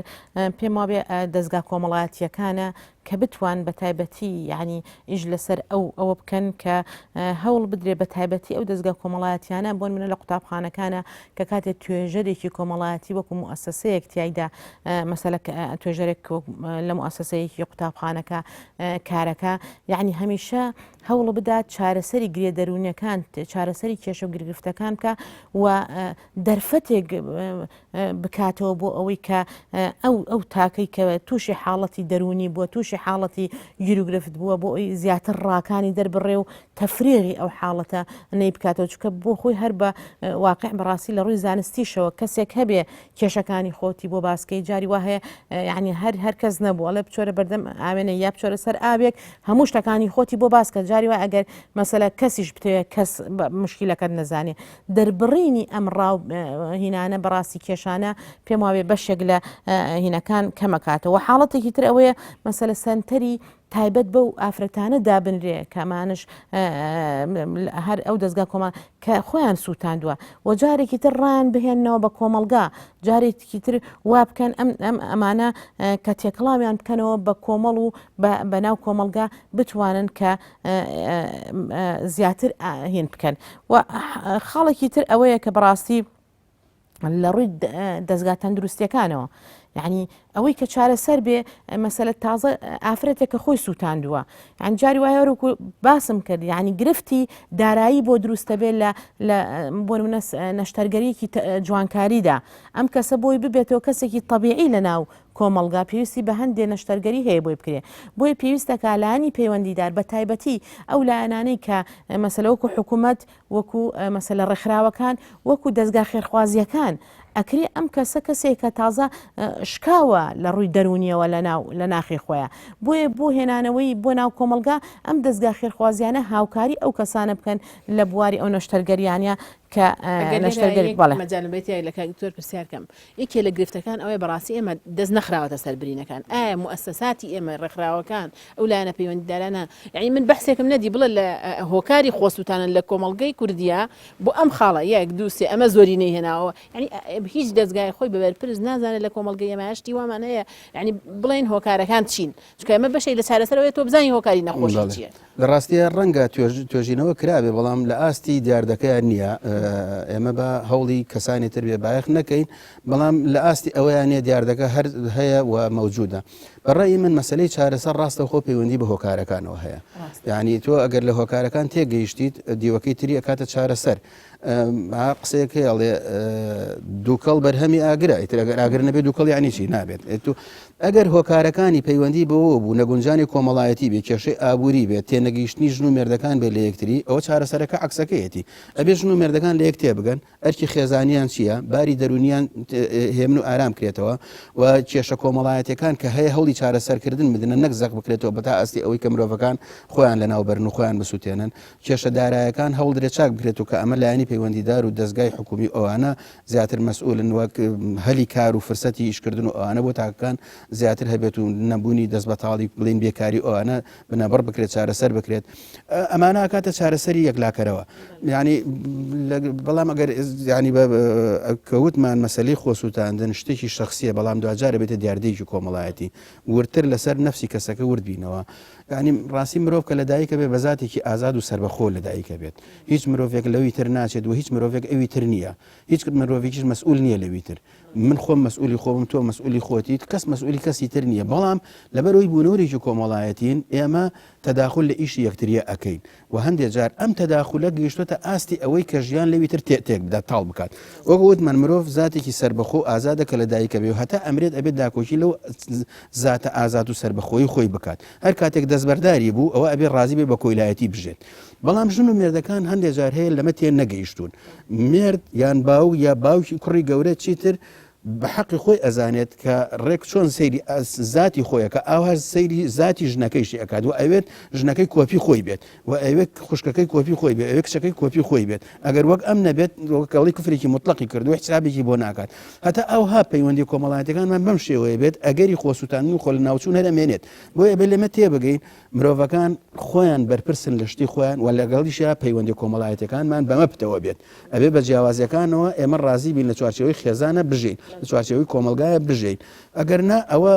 پێم وابێ دەزگا کۆمەڵایەتییەکانە کە بتوان بە تایبەتی یعنی ئیش لەسەر ئەو ئەوە بکەن کە هەوڵ بدرێ بە تایبەتی ئەو دەزگا کۆمەڵایەتیانە بۆن منە لە قوتابخانەکانە کە کاتێ توێژەرێکی کۆمەڵایەتی وەکو موسسەیەک تایدا مەسەلە توێژەرێک لە موسسەیەکی قوتابخانەکە کارەکە یعنی هەمیشە هەوڵ بدات چارەسەری گرێ دەروونیەکان چارەسەری کێشە و گرگرفتەکان بکە و دەرفەتێک بکاتەوە بۆ ئەوەی کە ئەو ئەو تاکەی کە تووشی حاڵەتی دەروونی بووە تووشی حاڵەتی گیروگرفت بووە بۆ ئەوی زیاتر ڕاکانی دەربڕێ و تەفریغی ئەو حاڵەتە نەی بکاتەوە چونکە بۆ خۆی هەر بە واقع بەڕاستی لە ڕووی زانستیشەوە کەسێک هەبێ کێشەکانی خۆتی بۆ باسکەی جاری وا هەیە یعنی هەر هەر کەس نەبوو ئەڵێ بچۆرە بەردەم ئاوێنە یا بچۆرە سەر ئاوێک هەموو شتەکانی خۆتی بۆ باسکە جاری وا ئەگەر مەسەلە کەسیش بتەوێت کەس مشکلەکەت نەزانێ دەربڕینی ئەم ڕاو هینانە بەڕاستی کێشانە پێم وابێ بەشێک لە هینەکان کەمەکاتەوە حاڵەتێکی تر ئەوەیە مەسەلە سەنتەری تایبەت بەو ئافرەتانە دابنرێ کەمانش هەر ئەو دەستگا کۆما کە خۆیان سووتاندووە و جارێکی تر ڕان بهێننەوە بە کۆمەلگا جارێکی تر وا بکەن ئەم ئەم ئەمانە کە تێکڵاویان بکەنەوە بە کۆمەڵ و بە ناو کۆمەلگا بتوانن کە زیاتر هین بکەن و خاڵێکی تر ئەوەیە کە بەڕاستی لە ڕووی دەستگا تەندروستیەکانەوە یعنی ئەوەی کە چارەسەر بێ مەسەلە تازە ئافرەتێک کە خۆی سووتاندووە یان جاری وایە وەکو باسم کرد یعنی گرفتی دارایی بۆ دروستە بێت لە لە بۆ نمونە نەشتەرگەریەکی جوانکاریدا ئەم کەسە بۆی ببێتەوە کەسێکی طببیعی لە ناو کۆمەڵگا پێویستی بە هەندێ نەشتەرگەری هەیە بۆی بکرێ بۆیە پێویستە کە لایەنی پەیوەندیدار بە تایبەتی ئەو لایەنانەی کە مەسەلە وەکو حکوومەت وەکو مەسەلە ڕێکخراوەکان وەکو دەزگا خێرخوازیەکان ئەکرێ ئەم کەسە کەسێکە تازە شکاوە لە ڕووی دەرونیەوە لە ناو لە ناخی خۆیان بۆیە بۆ هێنانەوەی بۆ ناو کۆمەڵگا ئەم دەزگا خێرخوازیانە هاوکاری ئەو کەسانە بکەن لە بواری ئەو نەشتەرگەریانە کە نەشتەرگەری بەڵێ مەجالم بێت لە کاک دکتۆر پرسیار کەم یەکێ لە گرفتەکان ئەوەیە بەڕاستی ئێمە دەست نەخراوەتە سەر برینەکان ئایا موئەسەساتی ئێمە ڕێکخراوەکان ئەو لایەنە پەیوەندیدارانە یعنی من بەحسێکم نەدی بڵێ لە هۆکاری خۆسووتانن لە کۆمەڵگەی کوردیە بۆ ئەم خاڵە یەک دوو سێ ئەمە زۆری نەیهێناوە یعنی هیچ دەزگای خۆی بە بەرپرس نازانێت لە کۆمەڵگەی ئێمە شتی وامان هەیە یعنی بڵێن هۆکارەکان چین چونکە ئەمە بەشێک لە چارەسەرەوەی تۆ بزانی هۆکاری نەخۆشی چییە. لە ڕاستییا ڕەنگە توێژینەوە کرابێ بەڵام لە ئاستی دیاردەکەیان نییە. ئێمە بە هەوڵی کەسانی تر بێ بایەخ نەکەین بەڵام لە ئاستی ئەوەیان نیە دیاردەکە هەر هەیە و مەوجودە بەڕێی من مەسلەی چارەسەر ڕاستەوخۆ پەیوەندی بە هۆکارەکانەوە هەیە یعنی تۆ ئەگەر لە هۆکارەکان تێگەیشتیت دیوەکەی تری ئەکاتە چارەسەر قسەیەک هەیە ئەڵێ دووکەڵ بەرهەمی ئاگرە ئیتر ئەگەر ئاگر نەبێت دووکەڵ یعنی چی نابێت تو ئەگەر هۆکارەکانی پەیوەندی بەوە بوو نەگونجانی کۆمەڵایەتی بێ کێشەی ئابووری بێت تێنەگەیشتنی ژن و مێردەکان بێت لە یەکتری ئەوە چارەسەرەکە عەکسەکەیەتی ئەبێ ژن و مێردەکان لە یەک تێبگەن ئەرکی خێزانیان چییە باری دەرونیان هێمن و ئارام کرێتەوە و کێشە کۆمەڵایەتەکان کە هەیە هەوڵی چارەسەرکردن بدنە نەک زەق بکرێتەوە بەتا ئاستی ئەوەی کە مرۆڤەکان خۆیان لەناو بەرن و خۆیان بسووتێنن کێشە دارایەکان هەوڵدرێت چاک بکرێت و کە ئەمە لایەنی پەیوەندیدار و دەزگای حکومی و ئەوانە زیاتر مەسئولن وەک هەلی کار و فرسەتی ئیشکردن و ئەوانە بۆ تاکەکان زیاتر هەبێت و نەبوونی دەستبەتاڵی بڵین بێکاری ئەوانە بنەبڕ بکرێت چارەسەر بکرێت ئەمانە ئەکاتە چارەسەری یەکلاکەرەوە یعنی بەڵام ئەگەر ینی کەوتمان مەسلەی خۆسووتاندن شتێکی شخصیە بەڵام دوجارە بێتە دیاردەیەکی کۆمەڵایەتی وردتر لەسەر نفسی کەسەکە ورد بینەوە یانی ڕاستی مرۆڤ کە لەدایکە بێت بە زاتێکی ئازاد و سەربەخۆ لەدایکە بێت هیچ مرۆڤێک لەوی تر ناچێت و هیچ مرۆڤێک ئەوی تر نییە هیچ مرۆڤێکیش مەسئول نییە لەوی تر من خۆم مەسئولی خۆم تۆ مەسئولی خۆتیت کەس مەسئولی کەسی تر نییە بەڵام لەبەرەوەی بوونەوەرێکی کۆمەڵایەتین ئێمە تەداخل لە ئیشی یەکتریە ئەکەین و هەندێ جار ئەم تەداخولە گەیشتۆتە ئاستی ئەوەی کە ژیان لەوی تر تێک بدات تاڵ بکات وەک وتمان مرۆڤ زاتێکی سەربەخۆ و ئازادە کە لە دایکە بێ و هەتا ئەمرێت ئەبێت داکۆکی لەو زاتە ئازاد و سەربەخۆی خۆی بکات هەر کاتێک دەستبەرداری بوو ئەوە ئەبێ ڕازی بێ بە کۆیلایەتی بژێت بەڵام ژن و مێردەکان هەندێ جار هەیە لەمە تێ نەگەیشتوون مێرد یان باوک یا باوکی کوڕی گەورە چیتر بە حەقی خۆی ئەزانێت کە ڕێک چۆن سەیری زاتی خۆیەکە ئاوا سەیری زاتی ژنەکەیشی ئەکات و ئەوێت ژنەکەی کۆپی خۆی بێت و ئەوێت خوشکەکەی کۆپی خۆی بێت ئەوێت کچەکەی کۆپی خۆی بێت ئەگەر وەک ئەم نەبێت وەکەڵی کفرێکی مطلقی کردو حسابێکی بۆ ناکات هەتا ئەوها پەیوەندی کۆمەڵایەتەکانمان بەم شێوەیە بێت ئەگەری خۆسووتاندن و خۆ لە ناوچوون هەر ئەمێنێت بۆیە بێ لەمە تێبگەین مرۆڤەکان خۆیان بەرپرسن لە شتی خۆیان و لەگەڵیشیا پەیوەندی کۆمەڵایەتەکانمان بەمە پتەوە بێت ئەبێ بە جیاوازیەکانەوە ئێمە ڕازی بین لە چوارچێوەی خێزانە بژین لە چوارچێوەی کۆمەڵگایە بژین ئەگەر نا ئەوە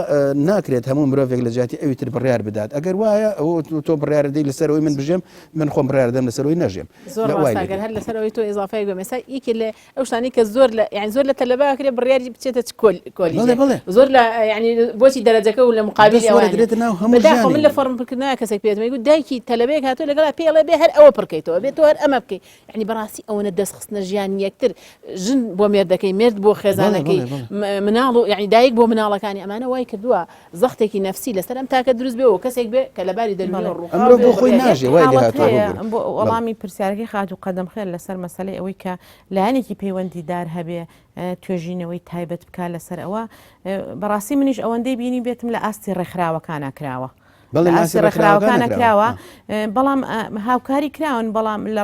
ناکرێت هەموو مرۆڤێک لە جیاتی ئەوی تر بڕیار بدات ئەگەر وایە ئەوە تۆ بڕیار دەی لەسەر ئەوەی من بژێم من خۆم بڕیار دەم لەسەر ئەوەی نەژێم زۆر ڕاستە ئەگەر هەر لەسەر ئەوەی تۆ ئیزافەیەک بم ئێستا یەکێ لە ئەو شتانەی کە زۆر لە یعنی زۆر لە تەلەبە ئەکرێ بڕیاری بچێتە چ کۆل کۆلیژێ بەڵێ بەڵێ زۆر لە یعنی بۆچی دەرەجەکە و لە مقابلی دەست ئەوانە وەرەگرێتە ناو هەموو بەداخەوە من ژیانی لە فۆرم پڕکردنەوە کەسێک پێتم گوت دایکی تەلەبەیەک هاتووە لەگەڵا پێی ئەڵێ بێ هەر ئەوە پڕکەیتەوە بێ تۆ هەر ئەمە بکەی یعنی بەڕاستی ئەوەنە دەست خستنە ژیانی یەکتر ژن بۆ مێردەکەی مێرد بۆ خێزانەکەی مناڵ و یعنی دایک بۆ مناڵەکانی ئەمانە وای کردووە زەختێکی نەفسی لەسەر ئەم تاکە دروست بێ و کەسێک بێ کە لەباری دەروونیەوە ڕووخاو ئەمرۆ بۆ خۆی ناژێ وای لێ هاتووە بۆ وەڵامی پرسیارەکەی خاتوو قەدەم خێر لەسەر مەسەلەی ئەوەی کە لایەنێکی پەیوەندیدار هەبێ توێژینەوەی تایبەت بکا لەسەر ئەوە بەڕاستی منیش ئەوەندەی بینی بێتم لە ئاستی ڕێکخراوەکانە کراوە. بەڵێ لە ئاستی ڕێکخراوەکانە کراوە بەڵام هاوکاری کراون بەڵام لە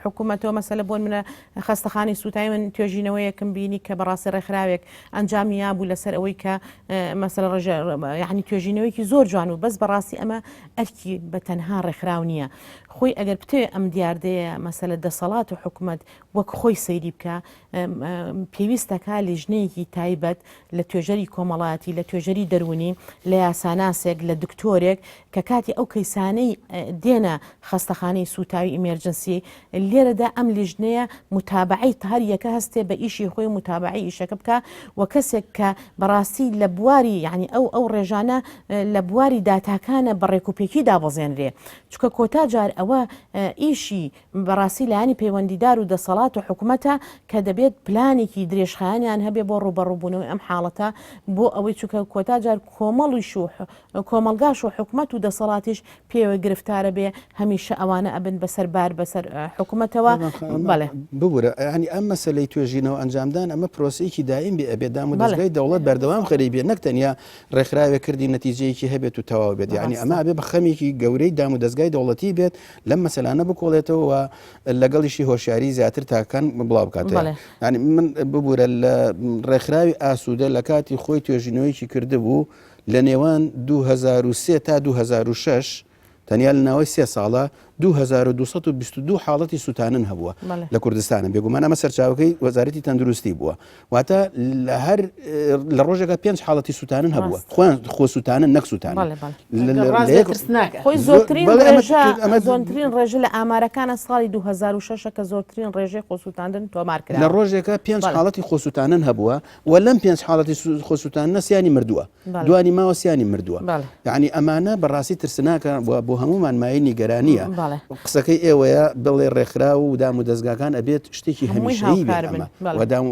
حکوومەتەوە مەسەلە بۆن منە خەستەخانی سووتای من توێژینەوەیەکم بینی کە بەڕاستی ڕێکخراوێک ئەنجامی یابوو لەسەر ئەوەی کە مەسەلە ڕژە یعنی توێژینەوەیەکی زۆر جوان و بەس بەڕاستی ئەمە ئەرکی بە تەنها ڕێکخراو نییە خۆی ئەگەر بتەوێ ئەم دیاردەیە مەسەلە دەسەڵات و حکوومەت وەک خۆی سەیری بکە پێویستەکە لیژنەیەکی تایبەت لە توێژەری کۆمەڵایەتی، لە توێژەری دەروونی، لە یاساناسێک، لە دکتۆرێک کە کاتی ئەو کەیسانەی دێنە خەستەخانەی سووتاوی emergency لێرەدا ئەم لیژنەیە متابعەی هەر یەکە هەستێ بە ئیشی خۆی متابعەی ئیشەکە بکا و کەسێک کە بەڕاستی لە بواری یعنی ئەو ئەو ڕێژانە لە بواری داتاکانە بە ڕێکوپێکی دابەزێنرێ چونکە کۆتا جار ئەوە ئیشی بەڕاستی لایەنی پەیوەندیدار و دەسەڵات و حکومەتە کە دەبێت پلانێکی درێژخایەنیان هەبێ بۆ ڕووبەڕووبوونەوەی ئەم حاڵەتە بۆ ئەوەی چونکە کۆتا جار کۆمەڵیش و کۆمەڵگاش و حکومەت و دەسەڵاتیش پێوە گرفتارە بێ هەمیشە ئەوانە ئەبن بەسەر بار بەسەر حکومەتەوە بەڵێ. ببورە یانی ئەم مەسەلەی توێژینەوە ئەنجامدان ئەمە پرۆسەیەکی دایم بێ ئەبێ دام و دەزگای دەوڵەت بەردەوام خەریک بێ نەک تەنیا ڕێکخراوێک کردی نەتیجەیەکی هەبێت و تەواو بێت یعنی ئەمە ئەبێ بە خەمێکی گەورەی دام و دەزگای دەوڵەتی بێت لەم مەسەلانە بکۆڵێتەوە و لەگەڵیشی هۆشیاری زیاتر تاکان بڵاو بکاتەوە یعنی من ببوورە لە ڕێکخراوی ئاسوودە لە کاتی خۆی توێژینەوەیکی کردبوو لە نێوان 2003 تا 2006 تەنیا لە ناوەی سێ ساڵە 2222 حاڵەتی سووتانن هەبووە لە کوردستانە بێگومان ئەمە سەرچاوەکەی وەزارەتی تەندروستی بووە واتە لە هەر لە ڕۆژێکە پێنج حاڵەتی سووتانن هەبووە خۆیان خۆ سووتانن نەک سووتان خۆی زۆرترین زۆرترین ڕێژە لە ئامارەکانە ساڵی 2006 کە زۆرترین ڕێژەی خۆسووتاندن تۆمار کرا لە ڕۆژێکە پێنج حاڵەتی خۆسووتانن هەبووە و لەم پێنج حاڵەتی خۆسووتاننە سیانی مردووە دوانی ماوە سیانی مردووە یعنی ئەمانە بەڕاستی ترسناکە بۆ هەمومان مایەی نیگەرانیە قسەکەی ئێوەیە بڵێ ڕێکخرا و دام و دەستگاکان ئەبێت شتێکی هەمیشەیی بێت ئەمە و دام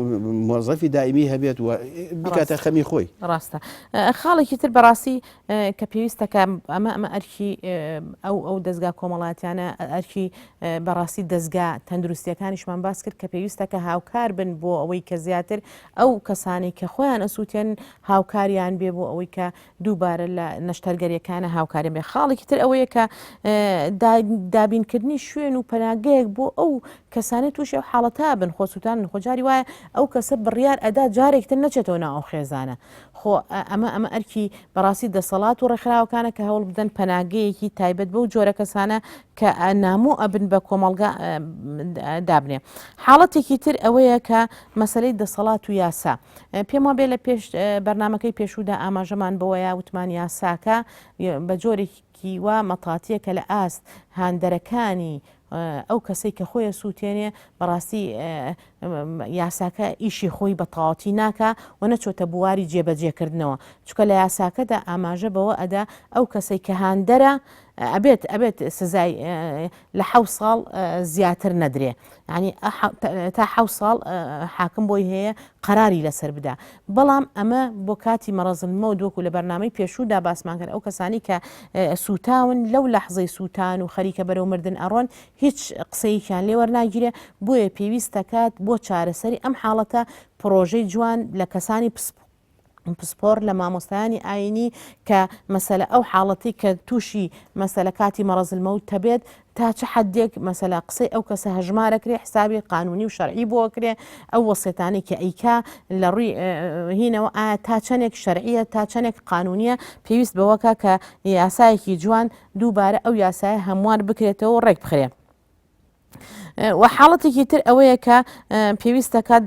مۆزەفی دائمی هەبێت و بکاتە خەمی خۆی ڕاستە خاڵێکی تر بەڕاستی کە پێویستە کە ئەمە ئەمە ئەرکی ئەو ئەو دەستگا کۆمەڵاتیانە ئەرکی بەڕاستی دەستگا تەندروستیەکانیشمان باس کرد کە پێویستە کە هاوکار بن بۆ ئەوەی کە زیاتر ئەو کەسانی کە خۆیان ئەسووتێن هاوکاریان بێ بۆ ئەوەی کە دووبارە لە نەشتەرگەریەکانە هاوکاریان بێ خاڵێکی تر ئەوەیە کە دابینکردنی شوێن و پەناگەیەک بۆ ئەو کەسانی تووشی ئەو حاڵەتە بن خۆسووتان خۆجاری وایە ئەو کەسە بڕیار ئەدا جارێکتر نەچێتەوە ناو ئەو خێزانە خۆ ئەمە ئەمە ئەرکی بەڕاستی دەسەڵات و ڕێکخراوەکانە کە هەوڵ بدەن پەناگەیەکی تایبەت بەو جۆرە کەسانە کە نامۆ ئەبن بە کۆمەڵگا دابنێ حاڵەتێکی تر ئەوەیە کە مەسلەی دەسەڵات و یاسا پێم وابێ لە پێش بەرنمەکەی پێشوودا ئاماژەمان بەوەیە وتمان یاساکە بە جۆرێکی وا مەتاتیە کە لە ئاست هاندەرەکانی ئەو کەسەی کە خۆی سووتێنێ بەڕاستی یاساکە ئیشی خۆی بە تەواوەتی ناکا و نەچۆتە بواری جێبەجێکردنەوە چونکە لە یاساکەدا ئاماژە بەوە ئەدا ئەو کەسەی کە هاندەرە ئەبێت ئەبێت سزای لە حەو ساڵ زیاتر نەدرێ ینی تا حەو ساڵ حاکم بۆی هەیە قەراری لەسەر بدا بەڵام ئەمە بۆ کاتی مەڕەزل مەوت وەکو لە بەرنامەی پێشوودا باسمان کرد ئەو کەسانی کە سووتاون لەو لەحزەی سووتان و خەریکە بەرەو مردن ئەڕۆن هیچ قسەیەکیان لێ وەرناگیرێ بۆیە پێویست دەکات بۆ چارەسەری ئەم حاڵەتە پڕۆژەی جوان لە کەسانی پسپۆر لە مامۆستایانی ئاینی کە مەسەلە ئەو حاڵەتی کە تووشی مەسەلە کاتی مەڕەزلمەوت تەبێت تا چ حدێک مەسەلا قسەی ئەو کەسە هەژمارەکرێ حسابی قانونی و شەرعی بۆکرێ ئەو وەسێتانی کە ئەیکا لە ڕووی هینەوە ئایا تا چەندێک شەرعیە تا چەندێک قانونیە پێویست بەوەکە کە یاسایەکی جوان دووبارە ئەو یاسایە هەموار بکرێتەوە و ڕێک بخرێ. و حاڵەتێکی تر ئەوەیە کە پێویست دەکات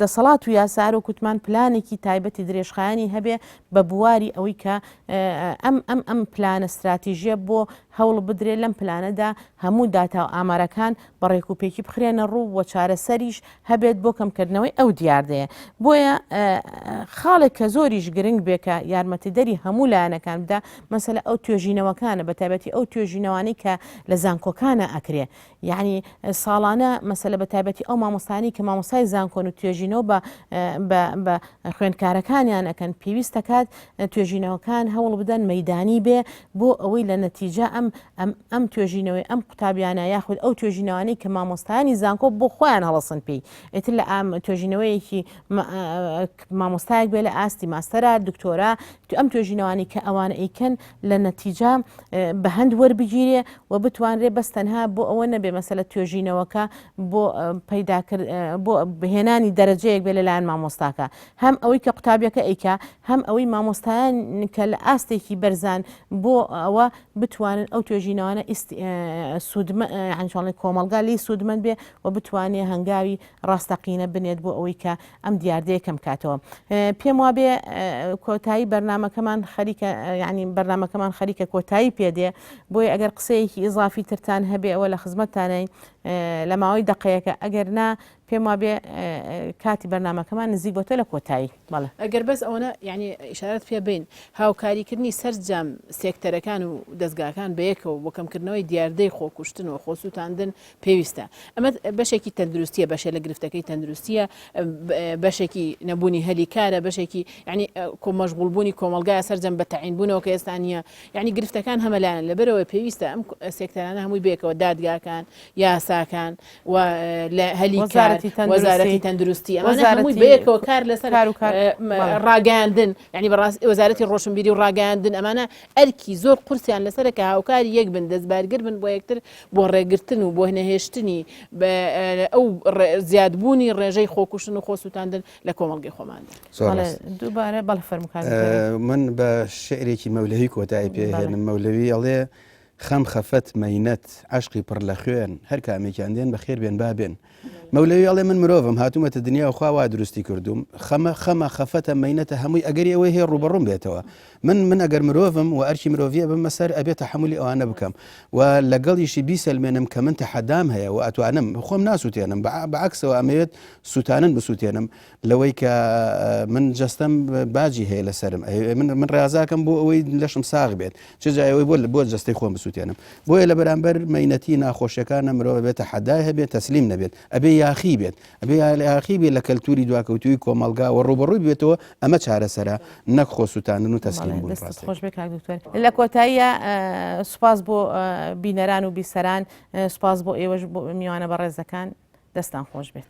دەسەڵات و یاسار و کوتمان پلانێکی تایبەتی درێژخایەنی هەبێ بە بواری ئەوەی کە ئەم ئەم ئەم پلانە ستراتیژیە بۆ هەوڵ بدرێت لەم پلانەدا هەموو داتا و ئامارەکان بە ڕێکوپێکی بخرێنە ڕوو و چارەسەریش هەبێت بۆ کەمکردنەوەی ئەو دیاردەیە. بۆیە خاڵێک کە زۆریش گرنگ بێ کە یارمەتیدەری هەموو لایەنەکان بدا مەسەلە ئەو توێژینەوەکانە بە تایبەتی ئەو توێژینەوانەی کە لە زانکۆکانە ئەکرێ یعنی ساڵانە مەسەلە بە تایبەتی ئەو مامۆستانی کە مامۆستای زانکۆن و توێژینەوە بە بە خوێندکارەکانیان ئەکەن پێویست دەکات توێژینەوەکان هەوڵ بدەن مەدانی بێ بۆ ئەوەی لە نەتیجە ئەم ئەم ئەم توێژینەوەی ئەم قوتابیانە یاخود ئەو توێژینەوانەی کە مامۆستایانی زانکۆ بۆ خۆیان هەڵەسن پێی ئیتر لە ئام توێژینەوەیەکی مامۆستایەک بێ لە ئاستی ماستەرا دکتۆرا ئەم توێژینەوانی کە ئەوانە ئەیکەن لە نەتیجە بە هەند وەربگیرێ و بتوانرێ بەس تەنها بۆ ئەوە نەبێ مەسەلە توێژینەوەکە بۆ پەیداکرد بۆ هێنانی دەرەجەیەک بێ لەلایەن مامۆستاکە هەم ئەوەی کە قوتابیەکە ئەیکا هەم ئەوەی مامۆستایان کە لە ئاستێکی بەرزان بۆ ئەوە بتوانن ئەو توێژینەوانە سوودمە یانی کۆمەڵگا لێی سوودمەند بێ و بتوانێ هەنگاوی ڕاستەقینە بنێت بۆ ئەوەی کە ئەم دیاردەیە کەم کاتەوە. پێم وابێ کۆتایی بەرنامەکەمان خەریکە یعنی بەرنامەکەمان خەریکە کۆتایی پێدێ بۆیە ئەگەر قسەیەکی ئیزافی ترتان هەبێ ئەوە لە خزمەتتانین لە ماوەی دەقەیەکە ئەگەر نا پێم وابێ کاتی بەرنامەکەمان نزیک بۆتە لە کۆتایی. بەڵێ. ئەگەر بەس ئەوەنە یانی ئیشارەت پێ بەین هاوکاریکردنی سەرجەم سێکتەرەکان و دەزگاکان بەیەکەوە بۆ کەمکردنەوەی دیاردەی خۆکوشتن و خۆسووتاندن پێویستە. ئەمە بەشێکی تەندروستیە، بەشێ لە گرفتەکەی تەندروستیە، بەشێکی نەبوونی هەلی کارە، بەشێکی یانی مەشغوڵبوونی کۆمەڵگایە سەرجەم بە تەعین بوونەوە کە ئێستا نییە. یانی گرفتەکان هەمەلایەن لەبەرئەوەی پێویستە ئەم سێکتەرانە هەمووی بەیەکەوە دادگاکان، یاساکان و لە هەلی کار، وەزارەتی تەندروستی ئەمانە هەمووی بەیەکەوە کار لەسەر ڕاگەیاندن یعنی بەڕاست وەزارەتی ڕۆشنبیری و ڕاگەیاندن ئەمانە ئەرکی زۆر قورسیان لەسەرە کە هاوکاری یەک بن دەستبارگر بن بۆ یەکتر بۆ ڕێگرتن و بۆ نەهێشتنی ئەو زیادبوونی ڕێژەی خۆکوشتن و خۆسووتاندن لە کۆمەڵگەی خۆماندا. دووبارە بەڵێ فەرموو کاک من بە شعرێکی مەولەوی کۆتایی پێ هێنم مەولەوی ئەڵێ. خەم خەفەت مەینەت عەشقی پڕ لە خوێن هەر کامێکیان دێن بەخێر بێن با بێن. مەولەوی ئەڵێ من مرۆڤم هاتوومەتە دنیا و خوا وا دروستی کردووم خەمە خەمە خەفەتە مەینەتە هەمووی ئەگەری ئەوەی هەیە ڕووبەڕووم بێتەوە من من ئەگەر مرۆڤم و ئەرکی مرۆڤیە بمە سەر ئەبێ تەحەمولی ئەوانە بکەم و لەگەڵیشی بیسەلمێنم کە من تەحەدام هەیە و ئەتوانم خۆم ناسووتێنم بە عەکسەوە ئەمەوێت سووتانن بسووتێنم لەوەی کە من جەستەم باجی هەیە لەسەرم من من ڕازاکەم بۆ ئەوەی لەشم ساغ بێت چ جایەوەی بۆ بۆ جەستەی خۆم بسووتێنم بۆیە لە بەرامبەر مەینەتی ناخۆشیەکانە مرۆڤ بێت تەحەدای هەبێت تەسلیم نەبێت ئەبێ یاخی بێت ئەبێ یاخی بێت لە کەلتوری دواکەوتووی کۆمەڵگا و ڕووبەڕووی بێتەوە ئەمە چارەسەرە نەک خۆ سووتاندن و تەسلیم بوون. دەستت خۆش بێ کاک دکتۆر. لە کۆتاییە سوپاس بۆ بینەران و بیسەران، سوپاس بۆ ئێوەش بۆ میوانە بەڕێزەکان، دەستان خۆش بێت.